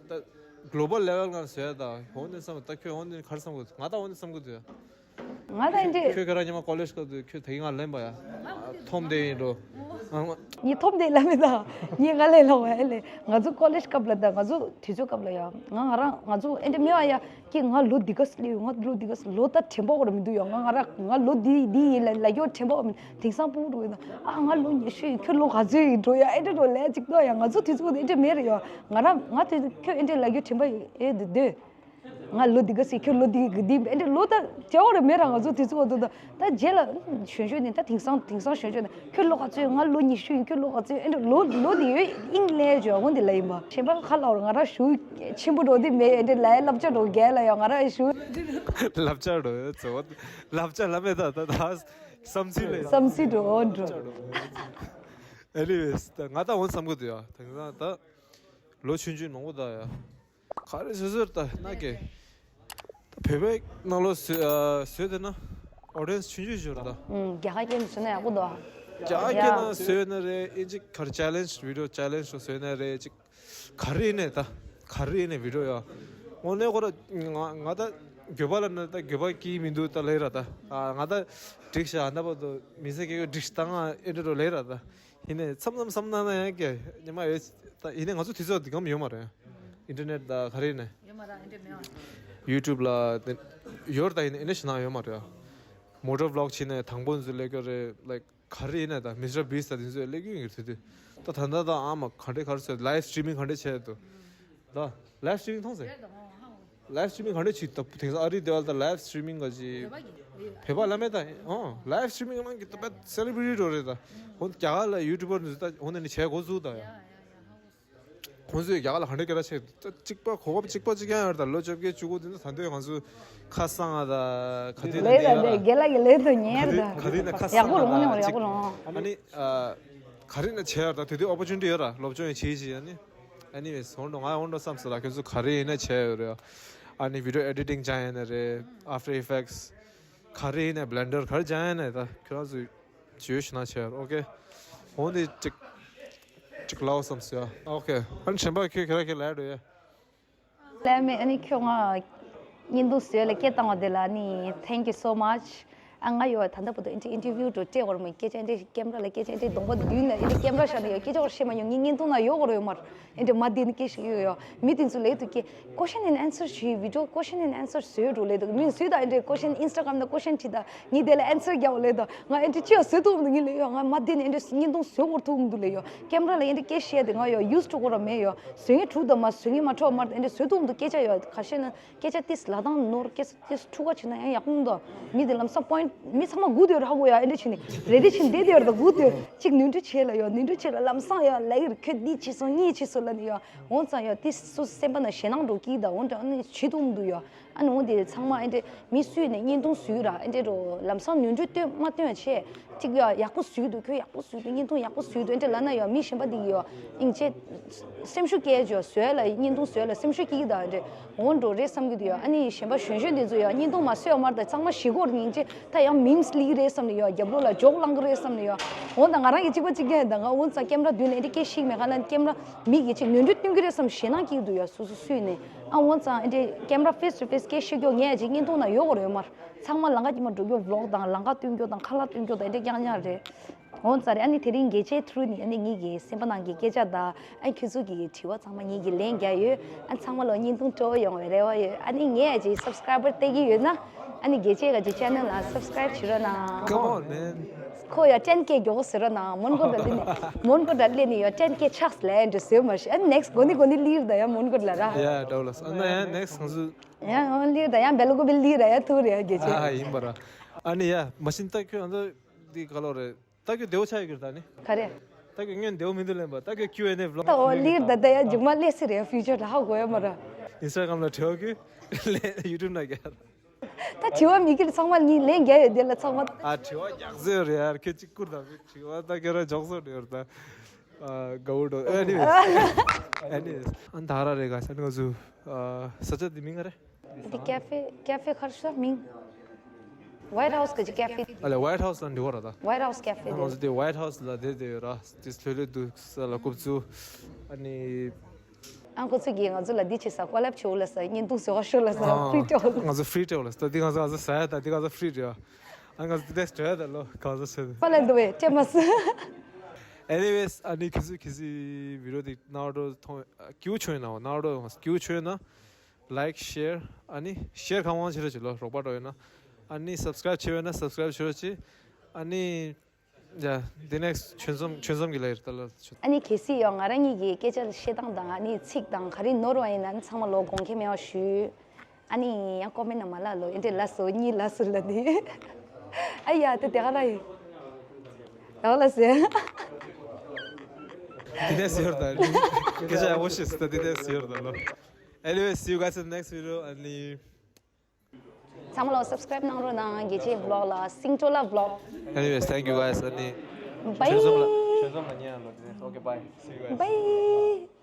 ད་གློ་བལ་ལེ་བལ་ངང་བཟོས་ཡོད་ད། འོ་འདི་བསམ་ད་ཁྱོད་འོ་འདི་ག་རེ་བསམ་གི་འདུག་ང་ད་འོ་འདི་བསམ་གི་འདུག་ང་ད་ཨིན་ཇི། ཁྱོད་ཁྱོད་རང་ཉི་མ་ཀོ་ལེཇ་སྐབས་དུ་ཁྱོད་ད་གིན་ང་ལེན་པ་ཡ། ཐོམ་དེ་ཡིན་འགྲོ། ངས་ཐོམ་དེ་ལ་མེད་ད། ངས་ང་ལེན་ལོག་བ་ཨེ་ལེ། ང་ཚོ་ཀོ་ལེཇ་སྐབས་ལ་ད་ང་ཚོ་དུས་ཚོད་སྐབས་ལ་ཡ་ང་ང་རང་ང་ཚོ་ཨེ་འདྲ་མེད་བ་ཡ། ཀྱི་ང་ལོ་འདི་ག་སླེབས་ཡོད། ང་ལོ་འདི་ག་ལོ་ད་དྲན་པ་བོར་མི་འདུག་ཡ། ང་ང་ར་ང་ལོ་འདི་འདི་ཡིན་ལ་ལ་ཡོད་དྲན་པ་བོར་མི་དེང་སང་སྤུ་གུ་འགྲོ་ཡོད་ན་ཨ་ང་ལོ་ཉི་ཤུ་ཡིན། ཁྱོད་ལོ་ག་ཚོད་ཡིན་འགྲོ་ཡ་ཨེ་འདྲ་འགྲོ་ལས་ཅིག་ཏོ་ཡ། ང་ཚོ་དུས་ཚོད་ཨེ་འདྲ་མེད་རེད་ཡ། ང་ར་ང་དུས་ཁྱོད་ཨེ་འདྲ་ལ་ཡོད་དྲན་པ་ཨེ་འདུག་འདོད། ང་ལོ་འདི་ག་སི་ཁྱོད་ལོ་འདི་གི་འདི་ཨེ་འདྲ་ལོ་ད་བྱ་བ་རེ་མེད་ར། ང་ཚོ་དུས་ཚོད་འདུག་ད་ད་རྗེས་ལ་གཞོན་གཞོན་ནས་ད་དེང་སང་དེང་སང་གཞོན་གཞོན་ནས། ཁྱོད་ལོ་ག་ཚོད། ང་ལོ་ཉི་ཤུ་ཡིན། ཁྱོད་ལོ་ག་ཚོད། ཨེ་འདྲ་ལོ་ལོ་དེ་ཡོད་ཨིན་ལས་བྱོས་འོ་འདི་ལ་ཡིན་པ། ཞེན་པ་ཁ་ལ་བར་ང་ར་ཞུ་ཆེན་པོ་འགྲོ་འདི་མེད། ཨེ་འདྲ་ལ་བསླབ་བྱ་འགྲོ་རྒྱལ་ལ་ཡོད་ང་ར་ཞུ། བསླབ་བྱ་འགྲོ་ཡོད་ཚོ། བསླབ་བྱ་ལ་མེད་ད་ད་ད་བསམ་ཚུལ་ལ་བསམ་ཚུལ་འགྲོ་འགྲོ། Anyways ད་ང་ད་འོ་བསམ་གི་འདུག་ཡ། དེང་སང་ད་ལོ་ཆུང་ཆུང་མང་པོ་ད་ཡ། ག་རེ་བཟོས་བཟོས་ད་ན་ཀེ། ད་བོད་པའི་ནང་ལོགས་བཟོས་ཨ་བཟོས་དེ་ན་ཨོ་ཌི་ཡེན་སི་ཆུང་ཆུང་ཞིག་ཡོད་རེད་ད། ཨུམ་རྒྱ་གར་སྐད་ནས་བཟོས་ན་ཡག་པོ་འདུག་རྒྱ་གར་སྐད་ཡ། ནང་བཟོས་ན་རེད། ཨིན་ཇི་གར་ཅེ་ལེན་ཇི་བི་ཌི་ཡོ་ཅེ་ལེན་ཇི་བཟོས་ན་རེད་ཅིག་ག་རེ་ཡིན་ནས་ད་ག་རེ་ཡིན་ནས་བི་ཌི་ཡོ་ཡ། འོ་ནས་ཁོ་ར་ང་ང་ད་འགྱོད་པ་ལ་ན་ད་འགྱོད་པ་སྐྱེ་མི་འདུག་ད་ལས་ར་ད། ཨ་ང་ད་འགྲིག་ཤག་ཨ་ད་བར་དུ་མི་ཚེ་སྐྱེལ་གི་འགྲིག་ཤག་ད་ང་ཨེ་འདྲ་རོ་ལས་ར་ད། ཡིན་ནས་མཚམས་མཚམས་བསམ་ན་ན་ཡང་ཀྱེ་ཉི་མ་ཡོད་ད། ཡིན་ནས་ང་ཚོ་དུས་ཚོད་འདི་གམ་ཡོད་མ་རེད། ཨིན་ཊར་ནེཊ་ད་ག་རེ་ཡིན་ནས། ཡོད་མ་རེད། ཨིན་ཊར་ནེཊ་མེད་པ། ཡུ་ཊུབ་ལ་དེ་ཡོད་ད། ཡིན་ནས་ཨེ་ནས་ཞེ་ན་ཡོད་མ་རེད། མོ་ཊོ་བི་ལོག་བྱས་ནས་དང་པོ་འཛུལ་ལས་ཀྱི་རེད། ལའིཀ་ག་རེ་ཡིན་ནས་ད་མི་སི་ཊར་བིས་ད་དེ་ཚོས་ལས་ཀྱི་ཡོད་དུས་དུས་ད་ད་ད་ད་ཨ་མ་ག་འདྲས་ག་རེ་ཚོས་ལའིབ་སི་ཊི་རི་མིང་ག་འདྲས་བྱས་འདུག་ད་ལའིབ་སི་ཊི་རི་མིང་མཐོང་ཟེར། ལའིབ་སི་ཊི་རི་མིང་ག་འདྲས་བྱེད་ད། དེང་སང་ཨ་རི་དེ་བ་ད་ལའིབ་སི་ཊི་རི་མིང་ག་ཅི་བོད་པ་ལ་མེད་ད། ཨོ་ལའིབ་སི་ཊི་རི་མིང་ནང་གི་ད་བད་སེ་ལི་བི་རི་ཊི་འགྲོ་རེད་ད། ཧོན་རྒྱ་གར་ལ་ཡུ་ཊུ་བར་འདི་ད་ཧོན་ནས་ནི་བྱས་གོ་ཚུགས་ད་ཡ། ཁོང་ཚོས་རྒྱ་གར་ལ་ག་འདྲ་སྐད་གྲགས་ཆེ་གཅིག་པ་གོ་སྐབས་གཅིག་པ་གཅིག་ཀྱང་ཡོད་རེད། ད་ལོ་བཅོ་བརྒྱད་བཅུ་དགུ་དེ་ཚོ་ད་འདོད་ང་ཚོ་ཁ་སང་ང་ད་ག་དུས་ན་ལས་ད་འདི་ལས་ད་ངེར་ད་ག་དུས་ན་ཁ་ཡག་པོ་རུ་མོ་ཉོ་ར་ཡག་པོ་རུ། ཨ་ནི་ག་རེ་ན་བྱས་ཡོད་ར། ད་དུས་དུས་ཨོ་པོར་ཅུ་ནི་ཊི་ཡོད་ར། སློབ་སྦྱོང་ཡང་བྱེད་ཅི། ཨ་ནི་ཨེ་ནི་ཝེས་ཧོན་ཏོ་ང་ཧོན་ཏོ་བསམ་སོང་ལ། ཁྱོད་ཚོ་ག་རེ་ཡིན་ན་བྱས་ཡོད་རེད། ཨ་ནི་བི་ཌི་ཡོ་ཨེ་ཌི་ཊིང་སྦྱང་ཡིན་ན་རེད། After Effects ག་རེ་ཡིན་ན། Blender ག་རེ་སྦྱང་ཡིན་ན་ད་ཁྱོད་རང་ཚོ་བྱོས་ཤི་ན་བྱས་ཡོད་ར། ཨོ་ཁེ། འོན་ཏེ་ཅིག་ཅིག་ལའོ་བསམ་སོང་ཡ། ཨོ་ཁེ། ཨ་ནི་ཆེན་པ་ཁྱོད་ཁྱོད་ར་ཁྱོད་ལ་ཡ་འགྲོ་ཡ། ལས་མེད། ཨ་ནི་ཁྱོད་ང་བརྙན་ཐུང་བཟོས་ལ་སྐད་བཏང་བ་དེ་ལ་ནི་thank you so much། ཨ་ང་ཡོད་ད་ལྟ་བར་དུ་ཨིན་ཊར་ཨིན་ཊར་བིའུ་འགྲོ་སྤྲད་བར་མ་སྐད་ཆ་ཨིན་ཊར་ཀེམ་ར་ལ་སྐད་ཆ་ཨིན་ཊར་གདོང་པ་མདུན་ལ་ཨིན་ཊར་ཀེམ་ར་ཤར་ནས་ཡོད། སྐད་ཆ་བར་བཤད་མ་མྱོང་། ངའི་བརྙན་ཐུང་ན་ཡོད་གོ་ར་ཡོད་མར་ཨིན་ཊར་མ་བདེ་ནི་སྐད་ཤིག་ཡོད་ཡོད། མི་དེ་ཚོ་ལས་དུ་སྐད་question and answer བྱེད་བི་ཌི་ཡོ་question and answer བཟོས་འགྲོ་ལས་དུ་མི་བཟོས་ད་ཨིན་ཊར་ཀོ་ཤན་ཨིན་སི་ཊ་གྷ་རམ་ད་ཀོ་ཤན་བྲིས་ད་ངས་དེ་ལ་ཨན་སར་རྒྱག་ལས་ད་ང་ཨིན་ཊར་ཅི་ཡང་བཟོས་ཐུབ་མི་འདུག་ངས་ལས་ཡོད། ང་མ་བདེ་ནི་ཨིན་ཊར་བརྙན་ཐུང་བཟོས་གོ་ཐུབ་མི་འདུག་ལས་ཡོད། ཀེམ་ར་ལ་ཨིན་ཊར་སྐད་བཤད་དེ་ང་ཡོད་ཡུ་སི་ཊུ་གོ་ར་མེད་ཡོད། བཟོས་ངས་དྲུག་ད་མ་བཟོས་ངས་མ་འཕྲོ་མར་ཨིན་ཊར་བཟོས་ཐུབ་མི་འདུག་སྐད་ཆ་ཡོད་ཁ་ཤས་ན། སྐད་ཆ་ཏིས་ལ་དང་ནོར་སྐད་ས་ཏིས་ཕྲུ་ག་ཆེ་ན་ཡང་ཡག་པོ་མི་འདུག་མི་དེ་ལམ་སང་པོ་ཡིན་ཊི་མི་ཚང་མ་སྒུག་དེ་ར་ཧ་གོ་ཡ། ཨེ་འདྲ་བྱས་ནི་རེ་རེ་བྱས་ནི་བསྡད་དེ་ར་ད་སྒུག་དེ་གཅིག་ནོར་འཁྲུལ་བྱས་ལ་ཡོད། ནོར་འཁྲུལ་བྱས་ལ་ལམ་སང་ཡོད་ལ་ཡིར་ཁྱོད་འདི་བྱས་སོང་གཉིས་བྱས་སོང་ལ་ནི་ཡོད། འོང་ཙང་ཡོད་ཏིས་སུ་སེམས་པ་ན་ཞེད་སྣང་འགྲོ་གི་ད་འོང་ད་ཨ་ནི་བྱེད་ཐུབ་མི་འདུག་ཡོད། ཨ་ནི་འོང་དེ་ཚང་མ་ཨེ་འདྲ་མི་སུས་ནས་བརྙན་ཐུང་བཟོས་ར་ཨེ་འདྲ་རོ་ལམ་སང་ནོར་འཁྲུལ་སྟོན་མ་སྟོན་བྱས། གཅིག་ཡ་ཡག་པོ་བཟོས་འདུག་ཁྱོད་ཡག་པོ་བཟོས་འདུག་བརྙན་ཐུང་ཡག་པོ་བཟོས་འདུག་ཨེ་འདྲ་ལབ་ན་ཡ་མི་གཞན་པ་འདི་ཡ་ཨིན་ཅེ་སེམས་ཤུགས་སྐྱེ་ཅོ་བཟོས་ལ་བརྙན་ཐུང་བཟོས་ལ་སེམས་ཤུགས་སྐྱེ་གི་ད་ཨེ་འདྲ་འོང་འགྲོ་རེད་བསམ་གི་འདུག་ཡ། ཨ་ནི་གཞན་པ་གཞོན་གཞོན་འདི་ཚོ་ཡ་བརྙན་ཐུང་མ་བཟོས་ཡ་མར་ད་ཚང་མ་ཞི་གོ་ར་ཨིན་ཅེ་ད་ཡང་མིམས་ལི་རེད་བསམ་ནས་ཡ་རྒྱབ་ལོགས་ལ་ཇོག་ལང་གི་རེད་བསམ་ནས་ཡ་འོང་ད་ང་རང་གི་གཅིག་པ་གཅིག་རྐྱང་ད་ང་འོང་ཙང་ཀེམ་ར་མདུན་ལ་ཨེ་འདྲ་སྐད་ཤིག་མེད་ག་ལ་ཀེམ་ར་མིག་གིས་ཅིག་ནོར་འཁྲུལ་སྟོན་གི་རེད་བསམ་ཞེད་སྣང་སྐྱེ་གི་འདུག་ཡ་སོ་སོ་སུས་ནས་ཨ་འོང་ཙང་ཨེ་འདྲ་ཀེམ་ར་ཕེས་ཊུ་ཕེས་སྐད་ཤིག་ཀྱོ་ངས་ཅིག་བརྙན་ཐུང་ན་ཡོད་གོ་ར་ཡོད་མར། ཚང་མ་ལམ་ཁ་དཀྱིལ་མ་འགྲོ་རྒྱུ་བི་ལོག་དང་ལམ་ཁ་སྟོན་རྒྱུ་དང་ཁ་ལག་སྟོན་རྒྱུ་དང་ཨེ་འདྲ་རྐྱང་རྐྱང་རེད། འོ་ཙ་རེད། ཨ་ནི་དེ་རིང་རྒྱལ་སྤྱིའི་ཐུགས་ནས་ཨ་ནི་ངེད་ཀྱི་སེམས་པ་ནང་གི་སྐད་ཆ་དང་ཨ་ཁྱོད་ཚོ་གི་དྲི་བ་ཚང་མ་ངེད་ཀྱི་ལན་རྒྱག་ཡོད། ཨ་ཚང་མ་ལོ་བརྙན་ཐུང་སྤྲོ་བོ་ཡོང་བའི་རེ་བ་ཡོད། ཨ་ནི་ངས་ཨ་ཅེ་སབ་སི་ཀ་རའི་བར་སྟེར་གི་ཡོད་ན་ཨ་ནི་རྒྱལ་སྤྱིའི་ག་ཅེ་ཆེ་ནལ་ལ་སབ་སི་ཀ་རའི་བྱེད་རོགས་གནང་། Come on, man. ཁོ་ཡ་ཊེན་ཀེ་མགྱོགས་པོ་ཟེར་རོགས་གནང་། མོན་གྷོ་ད་ལི་ནི་མོན་གྷོ་ད་ལི་ནི་ཡ་ཊེན་ཀེ་ཆགས་ལ་ཨེ་འདྲ་ཟེར་མ་ཤེས། ཨ་ནི་ནེག་སི་གོ་ནི་གོ་ནི་ལིར་ད་ཡ་མོན་གྷོ་ལ་ར། Yeah, Douglas. ཨ་ན་ཡ་ནེག་སི་ང་ཚོ། ཡང་ཨོན་ལི་ད་ཡང་བེ་ལ་ཀུ་བེ་ལི་ར་ཡ་ཐུག་རེ་ཡ་གེ་ཆེ། ཨ་ཡིན་པ་ར། ཨ་ནི་ཡ་མ་ཤིན་ད་ཁྱོད་ཨ་ད་འདི་ག་ལོ་རེད། ད་ཁྱོད་བདེ་བོ་ཆགས་ཡོད་ཀྱི་རེད་ད་ནི། ག་རེ། ད་ཁྱོད་སྔོན་བདེ་བོ་མི་འདུག་ལེན་པ། ད་ཁྱོད་ཀིའུ་ཨེན་ཨེ་བི་ལོག་ད་ཨོ་ལིར་ད་ད་ཡ་མཇུག་མ་ལས་སི་རེ་ཡ་ཕིའུ་ཅར་ལ་ཧ་གོ་ཡ་མ་ར། ཨིན་སི་ཊ་གྷ་རམ་ལ་དྲི་བ་ཁྱོད་ལེ་ཡུ་ཊུབ་ན་རྒྱ། ད་དྲི་བ་མི་ཁྱེར་ཚང་མ་ནི་ལན་རྒྱག་ཡོད་དེ་ལ་ཚང་མ། ཨ་དྲི་བ་རྒྱག་ཟེར་རེད་ཡ། ཁྱོད་གཅིག་བསྐུར་ད་མི་དྲི་བ་ད་ཁྱོད་ར་འཇོག་སོ་རེད་ད། ཨ་དགའ་བོ་འགྲོ། Anyways, anyways. ཨ་ད་ར་རེད་ག་ས་ནི་ང་ཚོ་ཨ་ས་ཆ་འདི་མིང་ག་རེ། འདི་ཀེ་ཧྥེ། ཀེ་ཧྥེ་ག་རེ་ཟེར་མིང་། ཝའིཊ་ཧའུ་སི་གི་ཀེ་ཧྥེ། ཨ་ལེ་ཝའིཊ་ཧའུ་སི་ལ་འདི་བ་ར་ད། ཝའིཊ་ཧའུ་སི་ཀེ་ཧྥེ་ང་ཚོ་དེ་ཝའིཊ་ཧའུ་སི་ལ་བསྡད་བསྡད་ཡོད་ར། དེ་ལྷོད་ལྷོད་འདུག་ས་ལ་རྐུབ་བཙུགས། ཨ་ནི། ཨ་ཁོ་ཚོ་གིས་ང་ཚོ་ལ་འདི་བྱེད་ས་ཀོ་ལེབ་བྱེད་འོ་ལ་ས་བརྙན་ཐུང་བཟོ་བ་ཤོག་ལ་ས་ཨ་ཕི་རི་ཊི་འོ་ལ། ང་ཚོ་ཕི་རི་ཊི་འོ་ལ་ས་ད་འདི་ང་ཚོ་ང་ཚོ་ཟ་ཡ་ད་འདི་ང་ཚོ་ཕི་རི་ཊི་འོ། ཨ་ང་ཚོ་འདི་དེ་སྤྲོད་ཡ་ད་ལོ་ག་ཚོད་ཆེ་ད། ཁོ་ལ་འདུག་བས་སྤྲད་མ་སྲིད། Anyways, ཨ་ནི་ཁྱེད་ཚོས་ཁྱེད་ཚོའི་བི་ཌི་ཡོ་འདི་ནང་དུ་མཐོང་ཀྱིའུ་ཆོས་ན་ནང་དུ་ཀྱིའུ་ཆོས་ན། Like, share, ཨ་ནི་share གང་མང་བྱེད་རོགས་བྱེད་ལོ། རོགས་པ་འགྲོ་ཡོད་ན། ཨ་ནི་subscribe བྱེད་ཡོད་ན་subscribe བྱེད་རོགས་བྱེད། ཨ་ནི་ཡ་འདི་next ཆོས་འཛོམས་ཆོས་འཛོམས་ཀྱི་ལ་ཡིར་ད་ལ་ཆོས། ཨ་ནི་གལ་སྲིད་ཡང་ང་རང་ཉིད་ཀྱི་སྐད་ཆ་བཤད་སྟངས་དང་ཨ་ནི་ཚིག་དང་ག་རེ་ནོར་བ་ཡིན་ན་ཨ་ནི་ཚང་མ་ལོ་དགོངས་འགལ་མེད་པ་ཞུ། ཨ་ནི་ཡང་ཀོ་མེན་ན་མ་ལ་ལོ་ཨེ་འདྲས་ལ་སོ་གཉིས་ལ་སོ་ལ་ནི། ཨ་ཡ་དེ་དེ་ག་ལ་ཡིན། ཡང་ལ་སོ། འདི་ནས་ཟེར་ད། སྐད་ཆ་ཡག་པོ་བཤད་སོང་ད་འདི་ནས་ཟེར་ད་ལོ། Anyway, see you guys in the next video. ཨ་ནི། ཚང་མ་ལོ་subscribe གནང་རོགས་གནང་། རྒྱལ་སྤྱིའི་vlog ལ་སིང་ཏོ་ལ་vlog. Anyways, thank you guys. ཨ་ནི། Bye. ཆོས་འཛོམས་ལ་ཆོས་འཛོམས་ལ་ཉན་ལ་དེ། Okay, bye. See you guys. Bye.